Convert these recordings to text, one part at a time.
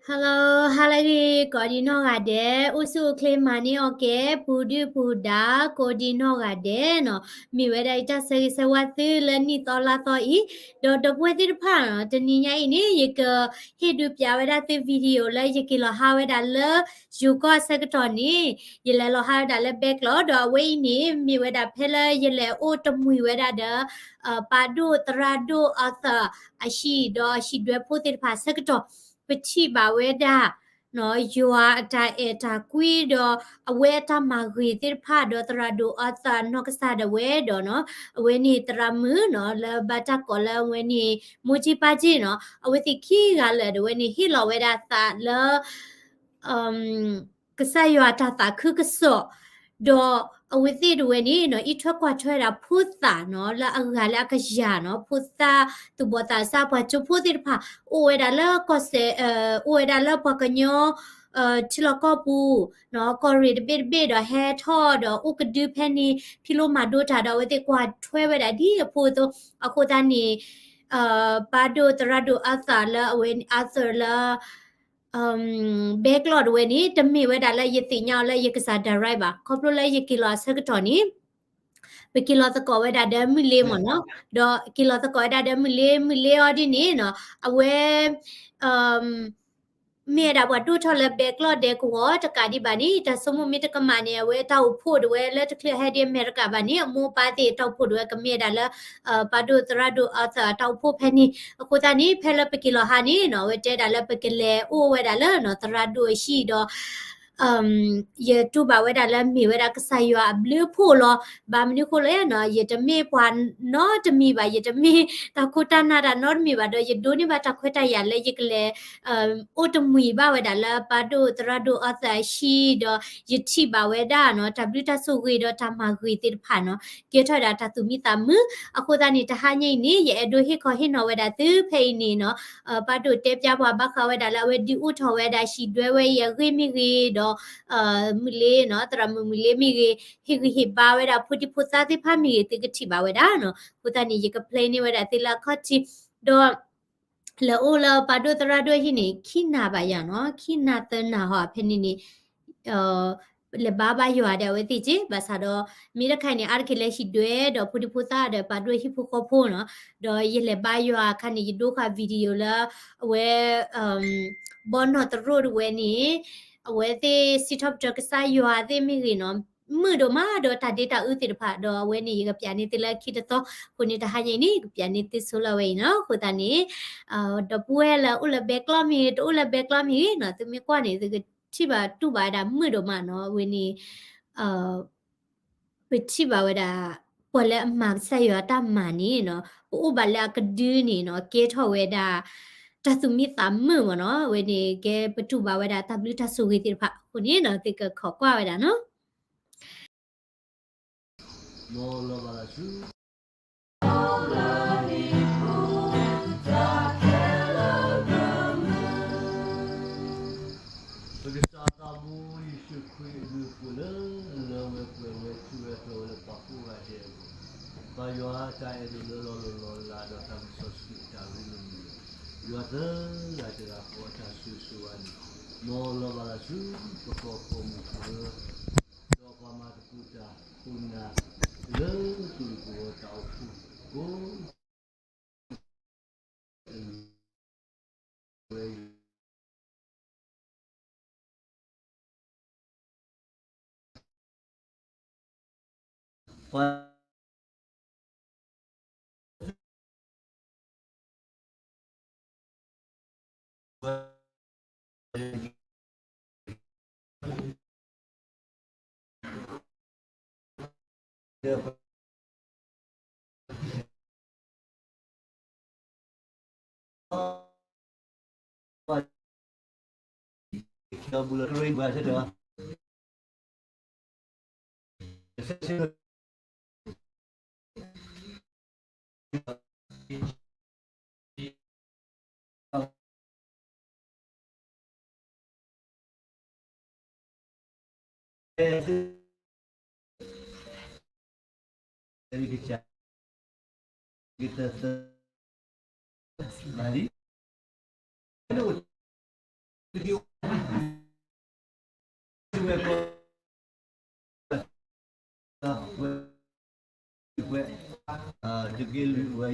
Hello, ဟါလၢအဂ့ၤ ကိးဒံနီၢ်ဂၤဒဲး, အိၣ်ဆူၣ်အိၣ်ချ့မၤန့ၢ်အီၣ်ကဲ ပူၤဒုၣ်ပူၤဒါ ကိးဒံနီၢ်ဂၤဒဲးနီၤ, မ့ၢ်ဝဲဒၣ်ယတၢ်ဆၢဂ့ၤဆၢဝါသုလၢနံၣ်သီလါသီအံၤ, ဒီးဒီပုၢ်ဝဲၢ်သ့ၣ်တဖၣ်နီၤ, တနံၤညါအံၤန့ၣ် ယကဟ့ၣ်ဒုးပျးဝဲဒၣ်သု video လၢယက့ၤလီၤဟးဝဲဒၣ်လၢ ယိၤကီၢ်ဆၢကတီၢ်န့ၣ်, ယလဲၤလီၤဟးဝဲဒၣ်လၢဘဲကျီၢ်, ဒီးအဝဲအံၤန့ၣ် မ့ၢ်ဝဲဒၣ်ဖဲလၢယလဲၤအိၣ်တမှံၤဝဲဒၣ်ဒီး ပၢ်ဒိၣ်သရၣ်ဒိၣ် Arthur အဟံၣ်ဒီးဟံၣ်ဒွဲဖိသ့ၣ်တဖၣ်ဆၢကတီၢ်, ပထံၣ်ဘၣ်ဝဲဒၣ် ယွၤအတၢ်အဲၣ်တၢ်ကွံဒီး အဝဲအတၢ်မၤဂ့ၤသ့ၣ်တဖၣ်ဒီးသရၣ်ဒိၣ် Arthur နီၢ်ကစၢ်ဒၣ်ဝဲဒီးနီၤ, အဝဲန့ၣ်သရၣ်မုၣ်နီၤ လၢဘၣ်တၢ်ကိးလၢအဝဲန့ၣ် မိၢ်ကၠံပၢ်ကၠံနီၤ, အဝဲသ့ၣ်ခံဂၤလၢာ်ဒၣ်ဝဲန့ၣ် ဟ့ၣ်လီၤဝဲဒၣ်သးလၢ ကစၢ်ယွၤအတၢ်သးခုကစီၣ်, ဒီးအဝဲသ့ၣ်ဒၣ်ဝဲန့ၣ်နီၤ အံးထွဲကွၢ်ထွဲဝဲဒၣ်ဖိသၣ်နီၤ လၢအဂၤလၢအကယၤနီၤ, ဖိသၣ်သူၣ်ဘီၣ်သးစၢ် ပှၤကၠိဖိသ့ၣ်တဖၣ် အိၣ်ဝဲဒၣ်လၢကီၢ်စဲၣ်, အိၣ်ဝဲဒၣ်လၢပှၤကညီ ထံလီၢ်ကီၢ်ပူၤ, ကီၢ်ရ့ၣ်တဘ့ၣ်တဘ့ၣ်ဒီးဟဲထီၣ်ဒီးအိၣ်ကဒုဖဲန့ၣ် ဖံးလိမၤဒိတၢ်ဒီး အဝဲသ့ၣ်ကွၢ်ထွဲဝဲဒၣ်ဒ်အဖိအသိး, အဃိသတးန့ၣ် ပၢ်ဒိၣ်သရၣ်ဒိၣ် Arthur လၢအဝဲ Arthur လၢ ဘဲကျီၢ်ဒၣ်ဝဲန့ၣ် တမ့ၢ်ဝဲဒၣ်လၢယသ့ၣ်ညါအီၤလၢယကစၢ် direct ဘၣ်. ခီဖျိလၢယက့ၤလီၤအဆၢကတီၢ်န့ၣ် ပက့ၤလီၤသကိးဝဲဒၣ်ဒီးမုၢ်လ့မ့ၢ်နီၤ, ဒီးက့ၤလီၤသကိးဝဲဒၣ်ဒီးမုၢ်လ့, မုၢ်လ့အီၤဒ်န့ၣ်နီၤ, အဝဲ မ့ၢ်ဝဲဒၣ်ပှၤဒိၣ်ထီၣ်လၢဘဲကျီၢ်ဒဲကဝီၤတကးဒံးဘၣ်န့ၣ် တၢ်ဆိကမိၣ်မ့ၢ်တကမၣ်န့ၣ် အဝဲတၢ်အိၣ်ဖှိၣ်ဒၣ်ဝဲလၢတချုးဟဲဒ်အမဲရကၤဘၣ်န့ၣ် အမိၢ်အပၢ်သ့ၣ်တၢ်အိၣ်ဖှိၣ်ဒၣ်ဝဲကမ့ၢ်ဝဲဒၣ်လၢ ပၢ်ဒိၣ်သရၣ်ဒိၣ် Arthur အတၢ်အိၣ်ဖှိၣ်ဖဲန့ၣ်. အဃိသတးန့ၣ် ဖဲလၢပက့ၤလီၤဟးန့ၣ်နီၤ အဝဲတဲဒၣ်လၢပကလဲၤအိၣ်ဝဲဒၣ်လၢနီၤ သရၣ်ဒိၣ်အဟံၣ်ဒီး ယတူၢ်ဘၣ်ဝဲဒၣ်လၢမ့ၢ်ဝဲဒၣ်ကစၢ်ယွၤအဘျုးအဖှိၣ်လီၤ. ဘၣ်မနုၤအဃိလဲၣ်နီၤ, ယတမ့ၢ်ပှၤနီတမံၤဘၣ်, ယတမ့ၢ်တၢ်ခိၣ်တၢ်နၢ်တၢ်နီတမံၤဘၣ်, ဒီးယဒိးန့ၢ်ဘၣ်တၢ်ခွဲးတၢ်ယာ်လၢယကလဲၤ အိၣ်တမှံၤဘၣ်ဝဲဒၣ်လၢပၢ်ဒိၣ်သရၣ်ဒိၣ် Arthur အဟံၣ်ဒီး ယထံၣ်ဘၣ်ဝဲဒၣ်နီၤ တၢ်ဘျုးတၢ်ဆိၣ်ဂ့ၤဒီးတၢ်မၤဂ့ၤသ့ၣ်တဖၣ်နီၤ ကဲထီၣ်ဝဲဒၣ်တၢ်သူၣ်မံသးမုာ်. အဃိသတးန့ၣ် တဟါညါအံၤန့ၣ် ယအဲၣ်ဒိးဟ့ၣ်ခီဟ့ၣ်နီၤဝဲဒၣ်သုဖဲအံၤန့ၣ်နီၤ, ပၢ်ဒိၣ်တဲပျါပှၤဘၣ်ဃးဝဲဒၣ်လၢအဝဲဒုးအိၣ်ထီၣ်ဝဲဒၣ်ဟံၣ်ဒွဲဝဲအံၤအဂ့ၢ်မ့ၢ်ဂ့ၤဒီး မုၢ်လ့နီၤ သရၣ်မုၣ်မုၢ်လ့မ့ၢ်ဂ့ၤ, ဟ့ၣ်ဂံၢ်ဟ့ၣ်ဘါဝဲဒၣ်ဖိဒံဖိသၣ်သ့ၣ်တဖၣ်မ့ၢ်ဂ့ၤ သုကထံၣ်ဘၣ်ဝဲဒၣ်နီၤ. အဃိသတးန့ၣ် ယက play န့ၢ်ဝဲဒၣ်သုလၢအခီၣ်ထံး, ဒီး လဲၤအိၣ်လၢပၢ်ဒိၣ်သရၣ်ဒိၣ်ဟံၣ်န့ၣ် ခံနၤဘၣ်ယၤနီၤ, ခံနၤသၢနၤဟီ ဖဲန့ၣ်န့ၣ် လဲၤဘါဘၣ်ယွၤဒီးအဝဲသ့ၣ်က့ ဘၣ်ဆၣ်ဒီး မ့ၢ်တခါအံၤန့ၣ် အါတက့ၢ်လၢဟံၣ်ဒွဲဒီးဖိဒံဖိသၣ်ဒီးပၢ်ဒိၣ်ဟံၣ်ဖိဃီဖိနီၤ, ဒီးယလဲၤဘါယွၤအခါန့ၣ် ယဒိဃာ် video လၢ အဝဲ ဘီနီၢ်သရိာ်ဒၣ်ဝဲန့ၣ် အဝဲသ့ၣ်စံးထီၣ်ပတြၢၤကစၢ်ယွၤသ့ၣ်မ့ၢ်ဂ့ၤနီၤ, မုာ်ဒိၣ်မးဒီးတၢ်ဒ့တၢ်အုၣ်သ့ၣ်တဖၣ် ဒီးအဝဲန့ၣ် ယကပျးန့ၢ်သုလၢခံတသီ, အဃိန့ၣ် တဟါညါအံၤန့ၣ် ယကပျးန့ၢ်သုဆိလၢဝဲအံၤနီၤ. အဃိသတးန့ၣ် ဒီပုၢ်ဝဲၢ်လၢအိၣ်လၢဘဲကျီၢ်မ့ၢ်ဂ့ၤ တအိၣ်လၢဘဲကျီၢ်မ့ၢ်ဂ့ၤနီၤ, သုမ့ၢ်ကွၢ်န့ၣ် သုကထံၣ်ဘၣ်တူၢ်ဘၣ်ဝဲဒၣ်မုာ်ဒိၣ်မးနီၤ, အဝဲန့ၣ် ပထံၣ်ဘၣ်ဝဲဒၣ် ပှၤလၢအမၤကစၢ်ယွၤတၢ်မၤန့ၣ်နီၤ, ပအိၣ်ဘၣ်လၢအကဒုန့ၣ်နီၤ ကဲထီၣ်ဝဲဒၣ် တၢ်သူၣ်မံသးမုာ်မ့ၢ်နီၤ, အဝဲန့ၣ် ကဲပတူၢ်ဘၣ်ဝဲဒၣ်တၢ်ဘျုးတၢ်ဆိၣ်ဂ့ၤသ့ၣ်တဖၣ်အဃိန့ၣ်နီၤ, သုကခိးကွၢ်ဝဲဒၣ်နီၤ. မ်လီၤဘၣ်လၢ်ဆူ ပကစၢ်သးဘိယ့ၣ်ၡူးခရံာ်အဘျုးအဖှိၣ်လၢ လၢဝဲပှဲၤဝဲထူဝဲဖျိးဝဲလၢပှၤကိးဂၤဒဲးအဂီၢ်, ပၢ်ယွၤအတၢ်အဲၣ်ဒိးလၢလီၤလိၢ်လီၤလးဒီးတၢ်မုၢ်စီဆှံအတၢ်ရ့လိာ်မုာ်လိာ်, ယွၤသၢဂၤတဂၤဃီအတၢ်ဆိၣ်ဂ့ၤဆိၣ်ဝါန့ၣ်, မ်လီၤဘၣ်လၢ်ဆူ ပကီၢ်ခိၣ်မုၢ်ခိၣ်လၢ ဒီးပှၤမၤသကိးတၢ်ခိၣ်နၢ် လၢသူၣ်ကဝီၤတၢ်အိၣ်ဖှိၣ်ကိး ဝဲ ပှၤ သုးက့ဝဲၢ်ကီၢ် ဝဲၢ် ဝဲၢ် သုးက့လွံၢ်ဝဲ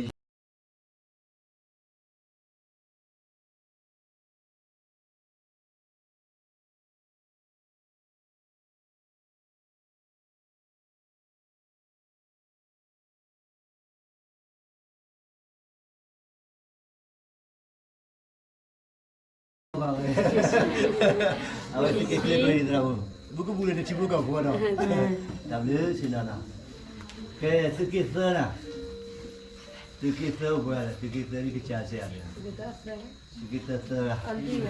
အဝဲသုးက့ကျဲကျဲအံၤသရၣ်ဖိ ဘူးကဘူးလၢနထံဖိကီၢ်ဖိဒီး တၢ်ဘျုးစ့ၢ်နီၤနီၤ ကဲသုးက့သၢနၤ သုးက့သၢအိၣ်ပှဲၤ သုးက့သၢဒ်ကစၢ်စဲးအါန့ၣ် သုးက့သၢသၢဂၤ ဘၣ်လံ သုးက့သၢ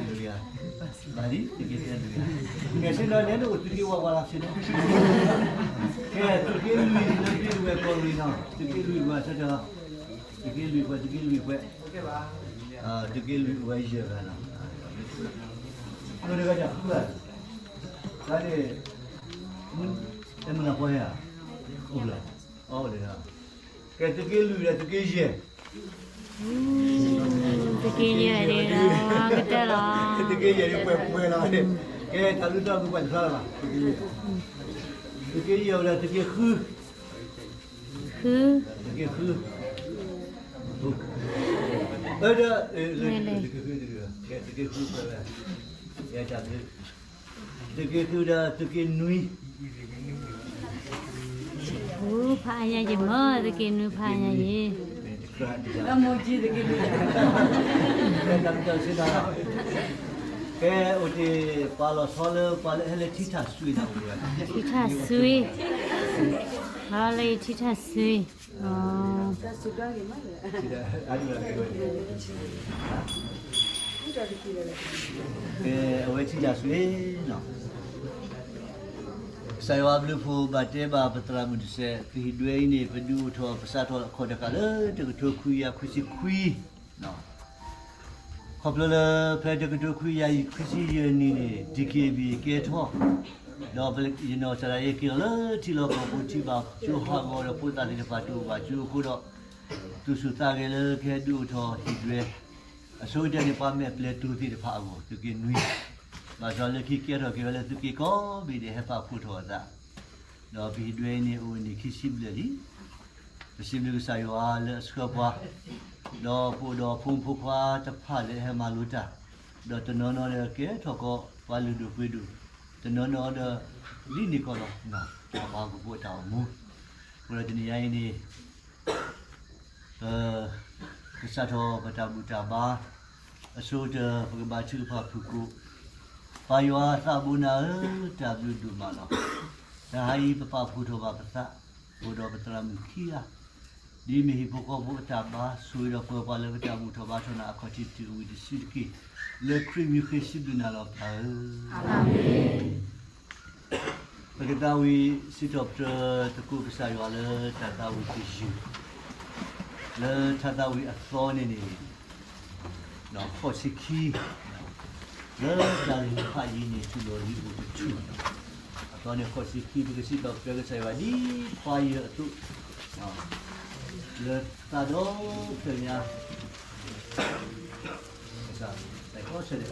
လွံၢ်ဂၤ ကဲစ့ၢ်နီၤန့ၣ် အိၣ်သုးက့ဝါဝါလီၤစ့ၢ်နီၤ ကဲသုးက့လွံၢ်လၢသုးက့ဝဲၢ်ကီၢ်လွံၢ်နီၤ သုးက့လွံၢ်ပှဲၤဆၢထၢၣ်လီၤ သုးက့လွံၢ်ပှဲၤ သုးက့လွံၢ်ပှဲၤ သုးက့လွံၢ်ပှဲၤယဲၢ်ဂၤနီၤ အတဂၤဃုဂၤ တၢ်န့ၣ် အဲၣ်မနၤဖီဟဲဧါ အိၣ်လၢ အီၣ်လၢ ကဲသုးက့လွံၢ်ဒီး သုးက့ယဲၢ် သုးက့ယဲၢ်န့ၣ်လီၤ ကတၢၢ်လီၤ သုးက့ယဲၢ်န့ၣ်ပှဲၤပှဲၤလီၤ ကဲတၢ်ဘျုးတၢ်ဖှိၣ်ပှၤတဖျါလၢၤဘၣ် သုးက့ယဲၢ်ဝဲဒၣ်သုးက့ဃု ဃု သုးက့ဃု အၢ ဒီး သုးက့ဃု သုးက့ဃု ကဲတၢ်ဘျုး သုးက့ဃုဒီးသုးက့နွံ ဖးအါညါယဲၢ်မ့ၢ် သုးက့နွံဖးအါညါယဲၢ် ကဲအိၣ်တ့ၢ်ပာ်လီၤဆီလၢပှၤလၢဟဲလၢထံထၣ်ဆွံန့ၣ် ထံထၣ်ဆွံ လၢယထံထၣ်ဆွံ အဝဲထံထၣ်ဆွံ ကစၢ်ယွၤအဘျုးအဖှိၣ်ဘၣ်တဲဘၣ်ပသရၣ်မုၣ်တစဲး ပဟံၣ်ဒွဲအံၤန့ၣ် ပဒုးအိၣ်ထီၣ်ပစးထီၣ်အခီၣ်တဃာ်လၢတကထိခွံကယၤခွံဆံခွံ ခီဖျိလၢဖဲတကထိခွံကယၤခွံဆံယဲၢ်နံၣ်န့ၣ် ဒံၣ်က့ၣ်ဘံၣ်ကဲထီၣ် ဒီးယနီၢ်ကစၢ်ဒၣ်ယဲက့ၤလီၤလၢထံလီၢ်ကီၢ်ပူၤ ထံၣ်ဘၣ်ကၠိဟးဂီၤဒီးဖိသၣ်သ့ၣ်တဖၣ်တအိၣ်ဘၣ်ကၠိအဃိဒီး သူၣ်ဆူၣ်သးဂဲၤလၢကဟဲဒုးအိၣ်ထီၣ်ဟံၣ်ဒွဲ အဆိကတၢၢ်န့ၣ် ပှၤမဲာ်ပျဲၤတုၤသ့ၣ်တဖၣ်အဂီၢ် သုးက့နွံ ဘၣ်ဆၣ်လၢခံကဲထီၣ်က့ၤဝဲလၢသုးက့ကိးဘ့ၣ်ဒဲး ဟဲပာ်ဖှိၣ်ထီၣ်အသး ဒီးပဟံၣ်ဒွဲအံၤန့ၣ် အိၣ်နံၣ်ခံဆံဘျဲၣ်လံ ပစံးဘျုးကစၢ်ယွၤလၢအဆှၢပှၤ ဒီးပအိၣ်ဒီးဖိမုၣ်ဖိခွါတဖၣ်လၢဟဲမၤလိတၢ် ဒီးတနီၤနီၤဒီးကဲထီၣ်ကီးပှၤလုၢ်ဒိၣ်ပှ့ၤဒိၣ် တနီၤနီၤဒီး ဒ်န့ၣ်ကီးလီၤ ပှၤကပိာ်တၢ်အိၣ်မူ အဃိဒီးတနံၤညါအံၤန့ၣ် ပ ကစးထီၣ်ပတၢ်ဘူၣ်တၢ်ဘါ အဆိကတၢၢ် ပကဘါထုကဖၣ်ဖုၣ်ကိာ် ပၢ်ယွၤသးဘိနၤဧၢ, တၢ်ဘျုးဒိၣ်မးလီၤ. တဟါအံၤ ပပာ်ဖှိၣ်ထီၣ်ဘၣ်ပသး အိၣ်ဒီးပသရၣ်မုၣ်ခံဂၤ ဒ်မ့ၢ်ဟံၣ်ဖိဃီဖိအတၢ်ဘါဆိၣ်ဂ့ၤဒီးပှဲၤပှၤလၢပတၢ်ဘူၣ်ထီၣ်ဘါထီၣ်နၤ အခီၣ်ထံးတုၤအဝံၤတစုတက့ၢ်. လၢခရံာ်မံၤဃ့စံးဘျုးနၤလီၤ ပၢ်ဧၢ. ပကသးဝံၣ်စံးထီၣ်ပတြၢၤသကိးကစၢ်ယွၤလၢတၢ်သးဝံၣ်တယုၢ် လၢတၢ်သးဝံၣ်အသီန့ၣ်န့ၣ် ဒီးဃိးဆံခံ လၢတၢ်လုၢ်ဖးယံၤန့ၣ် ထူၣ်လီၤလံအိၣ်တထူၣ် အသီန့ၣ်ဃိးဆံခံ ပကစံးထီၣ်ပတြၢၤကစၢ်ယွၤဒ်ခွါယၢၤအသိး လၢသးဒီဖျၢၣ်ညါ ကစၢ် တၢ်ကီဆၢဒၣ်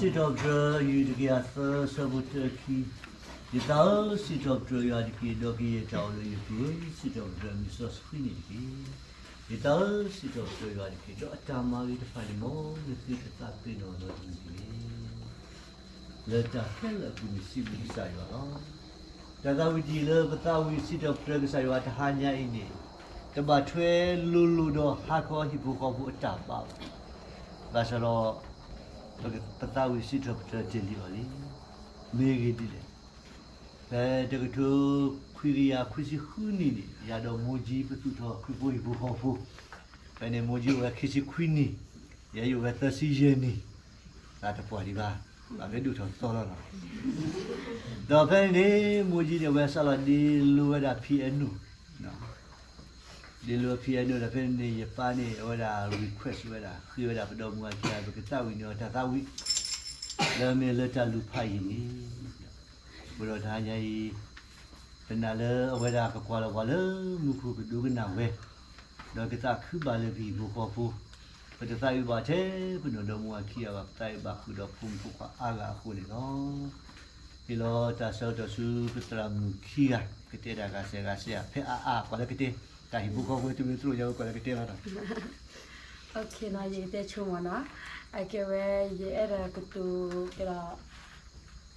စံးထီၣ်ပတြၢၤ ယူၢ်တကယၤသၢ ဆၢဖိတၢခံ, ယသးဧၢ, စံးထီၣ်ပတြၢၤယွၤတက့ၢ်, ဒီးကယဲၢ်တၢ်အီၣ်လၢယပူၤဧၢ, စံးထီၣ်ပတြၢၤမံၤစီဆှံန့ၣ်တက့ၢ်. ယသးဧၢ, စံးထီၣ်ပတြၢၤယွၤတက့ၢ်, ဒီးအတၢ်မၤဂ့ၤတဖၣ်န့ၣ်မ့ၢ် နသုတသးပ့ၤနီၣ်နီတမံၤတဂ့ၤ. လၢတၢ်ခဲလၢာ်အပူၤန့ၣ် စံးဘျုးကစၢ်ယွၤလီၤ. တၢ်သးဝံၣ်တယုၢ်လၢပသးဝံၣ်စံးထီၣ်ပတြၢၤကစၢ်ယွၤတဟါညါအံၤန့ၣ်, တဘၣ်ထွဲလိၤလိၤဒီးဟါခီဟံၣ်ဖိဃီဖိအတၢ်ဘၣ်ဘၣ်. ဘၣ်ဆၣ်ဒီး ပသးဝံၣ်စံးထီၣ်ပတြၢၤတ့ၢ်လံအီၤလံ. မ့ၢ်ဂ့ၢ်ဒ်လဲၣ်. ဖဲတကထိခွံကယၤခွံဆံဃုနံၣ်န့ၣ် ယၤဒီးမိၢ်ကၠံပသူၣ်ထီၣ်ခရံာ်ဖိဟံၣ်ဖိဃီဖိ, ဖဲန့ၣ်မိၢ်ကၠံအိၣ်ဝဲခံဆံခွံနံၣ်, ယဲယအိၣ်ဝဲသၢဆံယဲၢ်နံၣ်, သးတပှၢ်ဒံးဘၣ်, ဘၣ်မ့ၢ်ဒိၣ်ထီၣ်သီလီၤလီၤ. ဒီးဖဲန့ၣ်န့ၣ် မိၢ်ကၠံန့ၣ် အဝဲစးလီၤဒ့လိဝဲဒၣ် piano, ဒ့လိ piano ဒီးဖဲန့ၣ်န့ၣ် ယပၢ်န့ၣ် အဝဲဒၣ် request ဝဲဒၣ် ဃ့ဝဲဒၣ်ပဒီမါဝၤခံဂၤ ပကသးဝံၣ်န့ၢ်အီၤတၢ်သးဝံၣ် လၢမ့ၢ်လၢတၢ်လူၤဖးယံာ်န့ၣ်, အဃိဒီးတဟါညါအံၤ ပနာ်လၢအဝဲဒၣ်ကကွၢ်လီၤပှၤလၢမူခိၣ်ကဒိကနၣ်ဝဲ, ဒီးကသးခုဘၣ်လၢပဟံၣ်ဖိဃီဖိ, ပတသးဝံၣ်ဘၣ်ထဲပနီၢ်ဒီမါဝၤခံဂၤဘၣ်, ပသးဝံၣ်ဘၣ်ဃုာ်ဒီးဖိမုၣ်ဖိခွါအါဂၤအဃိန့ၣ်လီၤ. ဟ့ၣ်လီၤတၢ်ဆၢကတီၢ်ဆူပသရၣ်မုၣ်ခံဂၤ, ကတဲတၢ်ဂၤစဲးဂၤစဲးဧါ, ဖဲအါအါကွၢ်လၢကတဲ, တၢ်ဟံၣ်ဖိဃီဖိတမ့ၢ်သရိာ်ညါဝဲကွၢ်လၢကတဲလီၤဒီး ယကတဲဆိမ့ၢ်နီၤ, အကဲဝဲ ယအဲၣ်ဒိးကတိၤ ကဲဒီး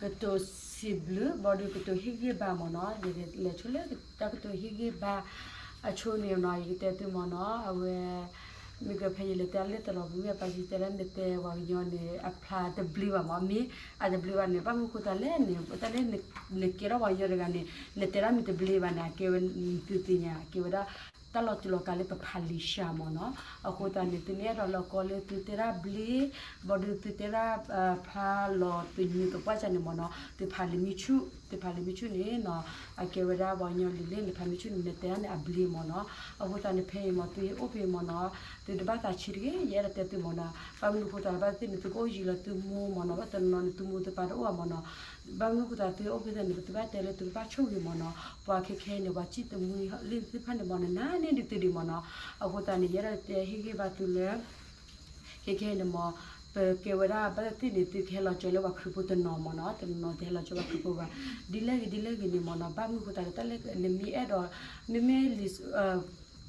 ကတိၤစံးဘျုး ဘၣ်ဒီးကတိၤဟ့ၣ်ဂံၢ်ဘါမ့ၢ်နီၤ, ယလဲၤဆိလၢတၢ်ကတိၤဟ့ၣ်ဂံၢ်ဘါ အဆိန့ၣ်နီၤ, ယကတဲသုမ့ၢ်နီၤ, အဝဲ မ့ၢ်ကဖဲယလဲၤတဲလၢတလီၤပူၤမ့ၢ်အပာ်စံးတဲလၢနတဲပှၤကညီန့ၣ် အဖျါတဘျုးဘၣ်မ့ၢ်, မ့ၢ်အတဘျုးဘၣ်န့ၣ် ဘၣ်မနုၤအဃိသတးလဲၣ်န့ၣ်, တၢ်လၢနကဲထီၣ်ပှၤကညီတဂၤန့ၣ် နတဲဒၣ်မ့ၢ်တဘျုးဘၣ်န့ၣ် အကဲဝဲသုသ့ၣ်ညါ ကဲဝဲဒၣ် တၢ်လီၤတူာ်လီၤကာ်လၢပဖးလံာ်စှၤမ့ၢ်နီၤ, အဃိသတးန့ၣ် သုမ့ၢ်အဲၣ်ဒိးလီၤကီလၢသုတဲဒၣ်ဘျုး, ဘၣ်ဒီးသုတဲဒၣ် ဖျါလီၤသညူးသပှၢ်စၢ်န့ၣ်မ့ၢ်နီၤ, သုဖးလံာ်မံဆူၣ်, သုဖးလံာ်မံဆူၣ်န့ၣ်နီၤ, အကဲဝဲဒၣ်ပှၤကညီလံာ်လဲၣ် နဖးမံဆူၣ်န့ၣ် နတဲဒၣ်န့ၣ်အဘျုးမ့ၢ်နီၤ, အဃိသတးန့ၣ် ဖဲအံၤမ့ၢ် သုဟ့ၣ်အိၣ်ဖဲမ့ၢ်နီၤ, သုတဘၣ်သးဆံးတဂ့ၤ, ယအဲၣ်ဒိးတဲသုမ့ၢ်နီၤ, ဘၣ်မနုၤအဃိသတး ဘၣ်သ့ၣ်န့ၣ် သုကအိၣ်ယံၤလီၤသုမိၢ်မ့ၢ်နီၤ, ဘၣ်တနီၤန့ၣ် သုမိၢ်သုပၢ်တအိၣ်ဘၣ်မ့ၢ်နီၤ, ဘၣ်မနုၤအဃိသတး သုအိၣ်ဖဲန့ၣ် ပသုဘၣ်တဲလၢသုကဘၣ်ဆိၣ်ဂ့ၤမ့ၢ်နီၤ, ပှၤခဲခဲအံၤန့ၣ် ပှၤစံၣ်သမူလံသုဖၣ်န့ၣ်မ့ၢ်နီၤ, နၤန့ၣ်ဒုးသုဒံးမ့ၢ်နီၤ, အဃိသတးန့ၣ် ယအဲၣ်ဒိးတဲဟ့ၣ်ဂံၢ်ဘါသုလၢ ခဲခဲအံၤန့ၣ်မ့ၢ် ပကဲဝဲဒၣ်ဘၣ်သ့ၣ်န့ၣ် သုကဟဲလီၤစၢၤလၢပှၤခရံာ်ဖိတနီၤမ့ၢ်နီၤ, တနီၤတဟဲလီၤစၢၤပှၤခရံာ်ဖိဘၣ်, ဒ်လဲၣ်ဂ့ၤဒ်လဲၣ်ဂ့ၤန့ၣ်မ့ၢ်နီၤ, ဘၣ်မနုၤအဃိသတး တၢ်လၢနမ့ၢ်အဲၣ်ဒိး မ့မ့ၢ်လံာ်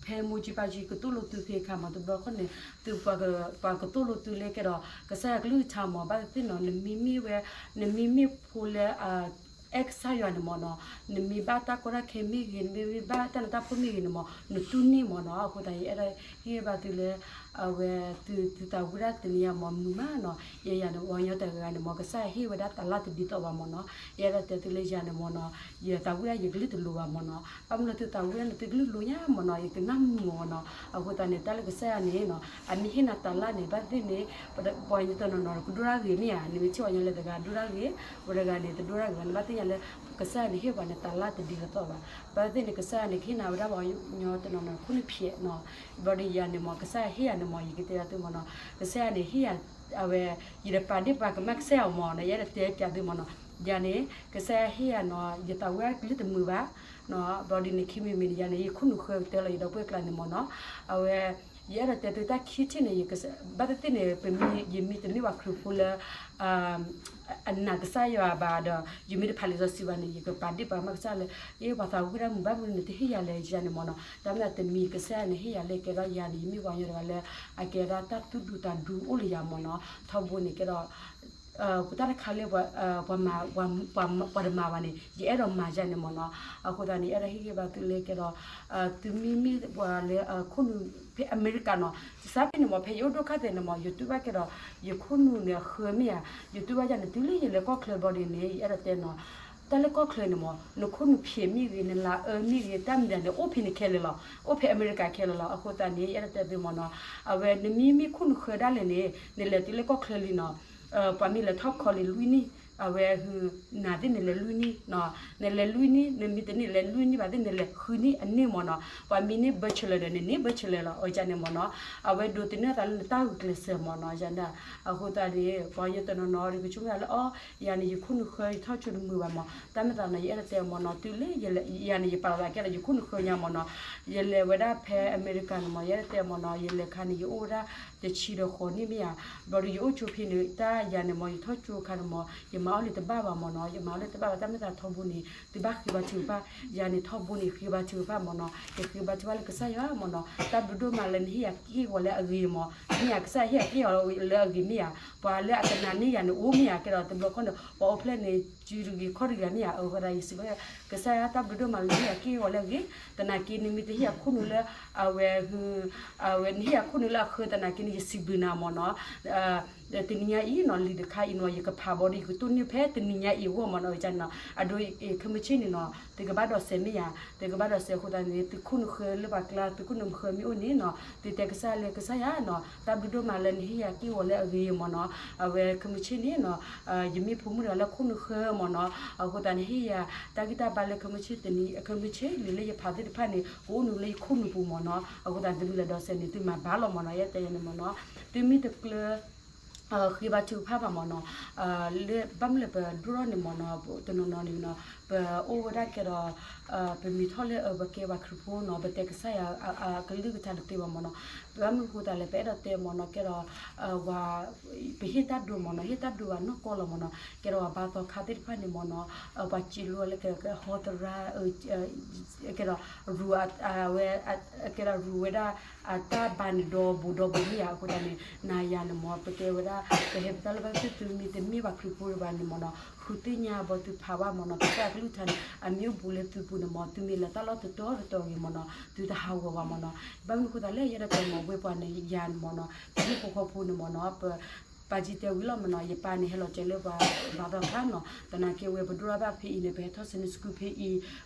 ဖဲမိၢ်ကၠံပၢ်ကၠံကသိၣ်လိသုဖဲအခါမ့ၢ် တဘျီဃီန့ၣ် သုပှၤကသိၣ်လိသုလၢကဲဒီး ကစၢ်ယွၤကလုၢ်ကထါမ့ၢ် ဘၣ်သ့ၣ်နီၤ နမ့မ့ၢ်ဝဲ နမ့မ့ၢ်ဖိလၢ အဲၣ်ကစၢ်ယွၤန့ၣ်မ့ၢ်နီၤ, နမ့ၢ်ဘၣ်တၢ်ကီတၢ်ခဲမ့ၢ်ဂ့ၤ, နမ့မ့ၢ်ဘၣ်တၢ်နးတၢ်ဖှီၣ်မ့ၢ်ဂ့ၤန့ၣ်မ့ၢ် နတူၢ်န့ၢ်မ့ၢ်နီၤ, အဃိသတး ယအဲၣ်ဒိးဟ့ၣ်ဂံၢ်ဘါသုလၢ အဝဲသုသးဝံၣ်ဒၣ်တနံၤညါမ့ၢ်မုာ်မးနီၤ, ယဲယၤန့ၣ် ပှၤကညီတဂၤဂၤန့ၣ်မ့ၢ် ကစၢ်ယွၤဟ့ၣ်ဝဲဒၣ်တၢ်လၢတဒ်သိးဘၣ်မ့ၢ်နီၤ, ယအဲၣ်ဒိးတဲသုလၢယၤန့ၣ်မ့ၢ်နီၤ, ယသးဝံၣ်ဒၣ်ယကလုၢ်တလိၤဘၣ်မ့ၢ်နီၤ, ဘၣ်မနုၤလၢသုသးဝံၣ်ဒၣ်န့ၣ် သုကလုၢ်လိၤညါမ့ၢ်နီၤ, ယကနၣ်မုာ်မ့ၢ်နီၤ, အဃိသတးန့ၣ် တၢ်လၢကစၢ်ယွၤန့ၣ်နီၤ အမ့ၢ်ဟ့ၣ်နၤတၢ်လၢန့ၣ် ဘၣ်သ့ၣ်န့ၣ် ပှၤကညီတနီၤနီၤ ကဒိၣ်ဒၣ်ဂ့ၤမ့ၢ်ဧါ, နမ့ၢ်ထံၣ်ပှၤကညီလၢတဂၤဒိၣ်ဒၣ်ဂ့ၤ, ပှၤတဂၤန့ၣ် တဒိၣ်ဒၣ်ဂ့ၤဘၣ်န့ၣ် ဘၣ်သ့ၣ်ညါလၢ ကစၢ်ယွၤန့ၣ်ဟ့ၣ်ပှၤန့ၣ်တၢ်လၢတဒ်သိးဘၣ်, ဘၣ်သ့ၣ်န့ၣ် ကစၢ်ယွၤန့ၣ် ကဟ့ၣ်နၤဝဲဒၣ်ပှၤကညီတနီၤနီၤခိၣ်နူာ်ဖျဲးနီၤ, ဘၣ်ဒီးယၤန့ၣ်မ့ၢ် ကစၢ်ယွၤဟ့ၣ်ယၤန့ၣ်မ့ၢ် ယကတဲဒၣ်သုမ့ၢ်နီၤ, ကစၢ်ယွၤန့ၣ်ဟ့ၣ်ယၤ အဝဲ ယတပာ်ဒ့ၣ်ပာ်ကမၣ်ကစၢ်ယွၤမ့ၢ်နီၤ, ယအဲၣ်ဒိးတဲပျးသုမ့ၢ်နီၤ, ယၤန့ၣ် ကစၢ်ယွၤဟ့ၣ်ယၤနီၤ ယသးဝံၣ်ဒၣ်ကလုၢ်တမုာ်ဘၣ် ဘၣ်ဒီးန့ၣ်ခံမံၤမံၤန့ၣ် ယၤန့ၣ် ယခိၣ်နူာ်ဃၢကတၢၢ်လီၤ ယဒီပုၢ်ဝဲၢ်ကျါန့ၣ်မ့ၢ်နီၤ, အဝဲ ယအဲၣ်ဒိးတဲသုတၢ်ခံထံၣ်န့ၣ် ဘၣ်သ့ၣ်သ့ၣ်န့ၣ် ပမ့ၢ် ယမ့ၢ်တမ့ၢ်ပှၤခရံာ်ဖိလၢ အနာ်ကစၢ်ယွၤဘၣ်ဒီး ယမ့ၢ်တဖးလံာ်စီဆှံဘၣ်န့ၣ် ယကပာ်ဒ့ၣ်ပာ်ကမၣ်ကစၢ်လၢ အ့ ပှၤသးဝံၣ်ဒၣ်မုာ်ဘၣ်မနုၤနတဟ့ၣ်ယၤလဲၣ် ယၤန့ၣ်မ့ၢ်နီၤ, တၢ်မ့ၢ်တမံၤကစၢ်ယွၤန့ၣ် ဟ့ၣ်ယၤလၢကဲဒီးယၤန့ၣ် ယမ့ၢ်ပှၤကညီတဂၤလၢ အကဲဒၣ်တၢ်သူၣ်ဒူသးဒူအိၣ်လၢယၤမ့ၢ်နီၤ, ထီဘိန့ၣ်ကဲဒီး ပတၢ်တခါလၢ ပှၤတမၤဘၣ်န့ၣ် ယအဲၣ်ဒိးမၤယၤန့ၣ်မ့ၢ်နီၤ, အဃိသတးန့ၣ် ယအဲၣ်ဒိးဟ့ၣ်ဂံၢ်ဘါသုလၢကဲဒီး သုမ့မ့ၢ်ပှၤလၢခိၣ်နူာ် ဖဲအမဲရကၤနီၤ, စးဖဲန့ၣ်မ့ၢ် ဖဲယအိၣ်ဒိၣ်ခါသဲးန့ၣ်မ့ၢ် ယတူၢ်ဘၣ်ကဲဒီး ယခိၣ်နူာ်န့ၣ်အဃၢမ့ၢ်ဧါ, ယတူၢ်ဘၣ်ယၤန့ၣ် တုၤလၢယလဲၤကီၢ်ချၢဘၣ်ဒီးန့ၣ် ယအဲၣ်ဒိးတဲနီၤ, တၢ်လၢကီၢ်ချၢန့ၣ်မ့ၢ် နခိၣ်နူာ်ဖျဲးမ့ၢ်ဂ့ၤ နလၤအၢမ့ၢ်ဂ့ၤ တၢ်မံၤဒၣ်န့ၣ် အိၣ်ဖဲန့ၣ်ခဲလၢာ်လီၤ, အိၣ်ဖဲအမဲရကၤခဲလၢာ်လီၤ, အဃိသတးန့ၣ် ယအဲၣ်ဒိးတဲသုမ့ၢ်နီၤ, အဝဲနမ့မ့ၢ်ခိၣ်နူာ်ဃၢဒၣ်လဲာ်န့ၣ် နလဲၤတုၤလၢကီၢ်ချၢလံနီၤ, ပှၤမ့ၢ်လဲၤထီၣ်ခီလံလွံၢ်နံၣ် အဝဲဟု နၤသ့ၣ်နလဲၤလွံၢ်နံၣ်နီၤ, နလဲၤလွံၢ်နံၣ် နမ့ၢ်တန့ၢ်လဲၤလွံၢ်နံၣ်ဘၣ်သ့ၣ် နလဲၤဃုနံၣ်အန့ၣ်မ့ၢ်နီၤ, ပှၤမံၤန့ၢ် bachelor ဒီး နန့ၢ် bachelor လီၤ အကန့ၣ်မ့ၢ်နီၤ, အဝဲဒိးသန့ၤသးလၢနတၢ်ဂုာ်ကျဲးစၢးမ့ၢ်နီၤ, ယၤန့ၣ် အဃိသတးန့ၣ် ပှၤကညီတနီၤနီၤဒီး ကဆိကမိၣ်လၢအီၤ ယၤန့ၣ် ယခိၣ်နူာ်ဃၢ ယထီၣ်ကၠိတမုာ်ဘၣ်မ့ၢ်, တၢ်မ့ၢ်သးနီၤ ယအဲၣ်ဒိးတဲမ့ၢ်နီၤ တုၤလၢ ယၤန့ၣ် ယပာ်လီၤသးကဲဒီး ယခိၣ်နူာ်ဃၢညါမ့ၢ်နီၤ, ယလဲၤဝဲဒၣ်ဖဲအမဲရကၤန့ၣ်မ့ၢ် ယအဲၣ်ဒိးတဲမ့ၢ်နီၤ ယလဲၤခါန့ၣ် ယအိၣ်ဝဲဒၣ် တဆံဒီးဃိးနံၣ်မ့ၢ်ဧါ, ဘျီဒီးယအိၣ်ကၠိဖဲန့ၣ် တၢ်ယၤန့ၣ်မ့ၢ် ယထီၣ်ကၠိခါန့ၣ်မ့ၢ် ယမၤအီၣ်လံတဘၣ်ဘၣ်မ့ၢ်နီၤ, ယမၤအီၣ်လံတဘၣ်ဘၣ် တၢ်မ့ၢ်သးထီဘိန့ၣ် သုဘၣ်ဃ့ဘါထုကဖၣ်, ယၤန့ၣ်ထီဘိန့ၣ် ဃ့ဘါထုကဖၣ်မ့ၢ်နီၤ, ယဃ့ဘါထုကဖၣ်လၢကစၢ်ယွၤမ့ၢ်နီၤ, တၢ်ဘျုးဒိၣ်မးလၢနဟ့ၣ်ယၤက့ၢ်ဂီၤလၢအဂ့ၤမ့ၢ်, မ့ၢ်ဧါ ကစၢ်ယွၤဟ့ၣ်ယၤက့ၢ်ဂီၤလၢအဂ့ၤမ့ၢ်ဧါ, ပှၤလၢအတနာ်န့ၢ်ယၤန့ၣ်အိၣ်မ့ၢ်ဧါ, ကဲဒီးတဘျီခီန့ၣ် ပှၤအိၣ်ဖျဲၣ်န့ၣ် စုတဂ့ၤခီၣ်တဂ့ၤမ့ၢ်ဧါ, အဃိသတးယစံးဘၣ် ကစၢ်ယွၤတၢ်ဘျုးဒိၣ်မးလၢနဟ့ၣ်ယၤက့ၢ်ဂီၤလၢအဂ့ၤ, သနာ်က့နမ့ၢ်တဟ့ၣ်ယၤခိၣ်နူာ်လၢ အဝဲ အဝဲနဟ့ၣ်ယၤခိၣ်နူာ်လၢအဃၢသနာ်က့န့ၣ် ယစံးဘျုးနၤမ့ၢ်နီၤ, တနံၤညါအံၤနီၤ လံာ်တခါအံၤနီၤ ယကဖးဘီဒီးယကတိၢ်န့ၢ်ဖဲတနံၤညါအံၤအဂီၢ်မ့ၢ်နီၤ, အကန့ၣ်နီၤ အဒိ ခဲမုၢ်ဆ့ၣ်န့ၣ်နီၤ သုကဘၣ်ဒိးစဲးမ့ၢ်ဧါ, သုကဘၣ်ဒိးစဲးအဃိသတးန့ၣ် သုခိၣ်နူာ်ဃၢလၢပှၤကျါ သုခိၣ်နူာ်ဃၢမ့ၢ်အိၣ်န့ၣ်နီၤ သုတဲကစၢ်လၢကစၢ်ယွၤနီၤ တၢ်ဘျုးဒိၣ်မးလၢနဟ့ၣ်ယၤက့ၢ်ဂီၤလၢအဂ့ၤမ့ၢ်နီၤ, အဝဲခဲမုၢ်ဆ့ၣ်န့ၣ်နီၤ ယမ့ၢ်ဖိမုၣ်တဂၤလၢခိၣ်နူာ်ဃၢမ့ၢ်နီၤ, အဃိသတးန့ၣ် ဟ့ၣ်ယၤတၢ်ဂံၢ်တၢ်ဘါလၢခဲမုၢ်ဆ့ၣ်တနံၤ ခဲမုၢ်ဆ့ၣ်လံာ်လၢယဖးသ့ၣ်တဖၣ်န့ၣ် ကအိၣ်နုာ်လၢယခိၣ်နူာ်ပူၤမ့ၢ်နီၤ, အဃိသတးသုမ့ၢ်လဲၤဒိးစဲးန့ၣ် သုမၤဘၣ်လီၤမ့ၢ်နီၤ, ယတဲယၤန့ၣ်မ့ၢ်နီၤ, သုမ့ၢ်တကျၢ ဃ့ဘါထုကဖၣ်ဘၣ်မ့ၢ်နီၤ, လၢဘၣ်မနုၤလဲၣ်ပဒိၣ်ထီၣ်န့ၣ်မ့ၢ်နီၤ, တနီၤနီၤန့ၣ်နီၤ ပအိၣ်ဝဲဒၣ်ကဲဒီး ပမံၤထီၣ်လၢအပကဲပှၤခရံာ်ဖိနီၤ ပတဲကစၢ်ယွၤအကလုၢ်ကထါတသ့ဘၣ်မ့ၢ်နီၤ, ဘၣ်မနုၤအဃိသတးလဲၣ် ပအဲၣ်ဒိးတဲမ့ၢ်နီၤ ကဲဒီး ပဟ့ၣ်တၢ်ဒိမ့ၢ်နီၤ ဟ့ၣ်တၢ်ဒိဘၣ်နီၢ်ကီၢ်လီၤမ့ၢ်နီၤ, ကဲဒီးပှၤဘါသီခါသ့ၣ်တဖၣ်န့ၣ်မ့ၢ်နီၤ, ပှၤစံးလိလၢကဟီသရၣ် ကဲဒီး ရူ ဝဲ ကဲဒီးရူဝဲဒၣ် အတၢ်ဘါန့ၣ်ဒီဘူးဒီဘူးမ့ၢ်ဧါ, အဃိသတးန့ၣ် နၤယၤန့ၣ်မ့ၢ် ပကဲဝဲဒၣ် ပဟဲပတၢ်လၢဘၣ်သုသုမ့ၢ်တမ့ၢ်ဘၣ်ခရံာ်ဖိဘၣ်န့ၣ်မ့ၢ်နီၤ, ဃုသ့ၣ်ညါဘီသုဖးဘၣ်မ့ၢ်နီၤ, ကစၢ်ယွၤကလုၢ်ကထါန့ၣ် အမ့ၢ်အိၣ်ဘူးလၢသုပူၤန့ၣ်မ့ၢ် သုမ့ၢ်လဲၤတၢ်လီၢ်တတီၤတတီၤဂ့ၤမ့ၢ်နီၤ သုတဟးဂီၤဘၣ်မ့ၢ်နီၤ, ဘၣ်မနုၤအဃိသတးလဲၣ် ယအဲၣ်ဒိးတဲမ့ၢ် ဝဲပှၤန့ၣ်ယၤန့ၣ်မ့ၢ်နီၤ ပဟံၣ်ဖိဃီဖိန့ၣ်မ့ၢ်နီၤ ပ ပာ်ကံတဲဝံၤလီၤမ့ၢ်နီၤ, ယပၢ်န့ၣ် ဟဲလီၤစဲးလၢပှၤဘါသီခါနီၤ, သနာ်က့ဝဲပဒိၣ်ထီၣ်ဘၣ်ဖဲအံၤန့ၣ် ပဟဲထီၣ် Sunday school ဖဲအံၤ,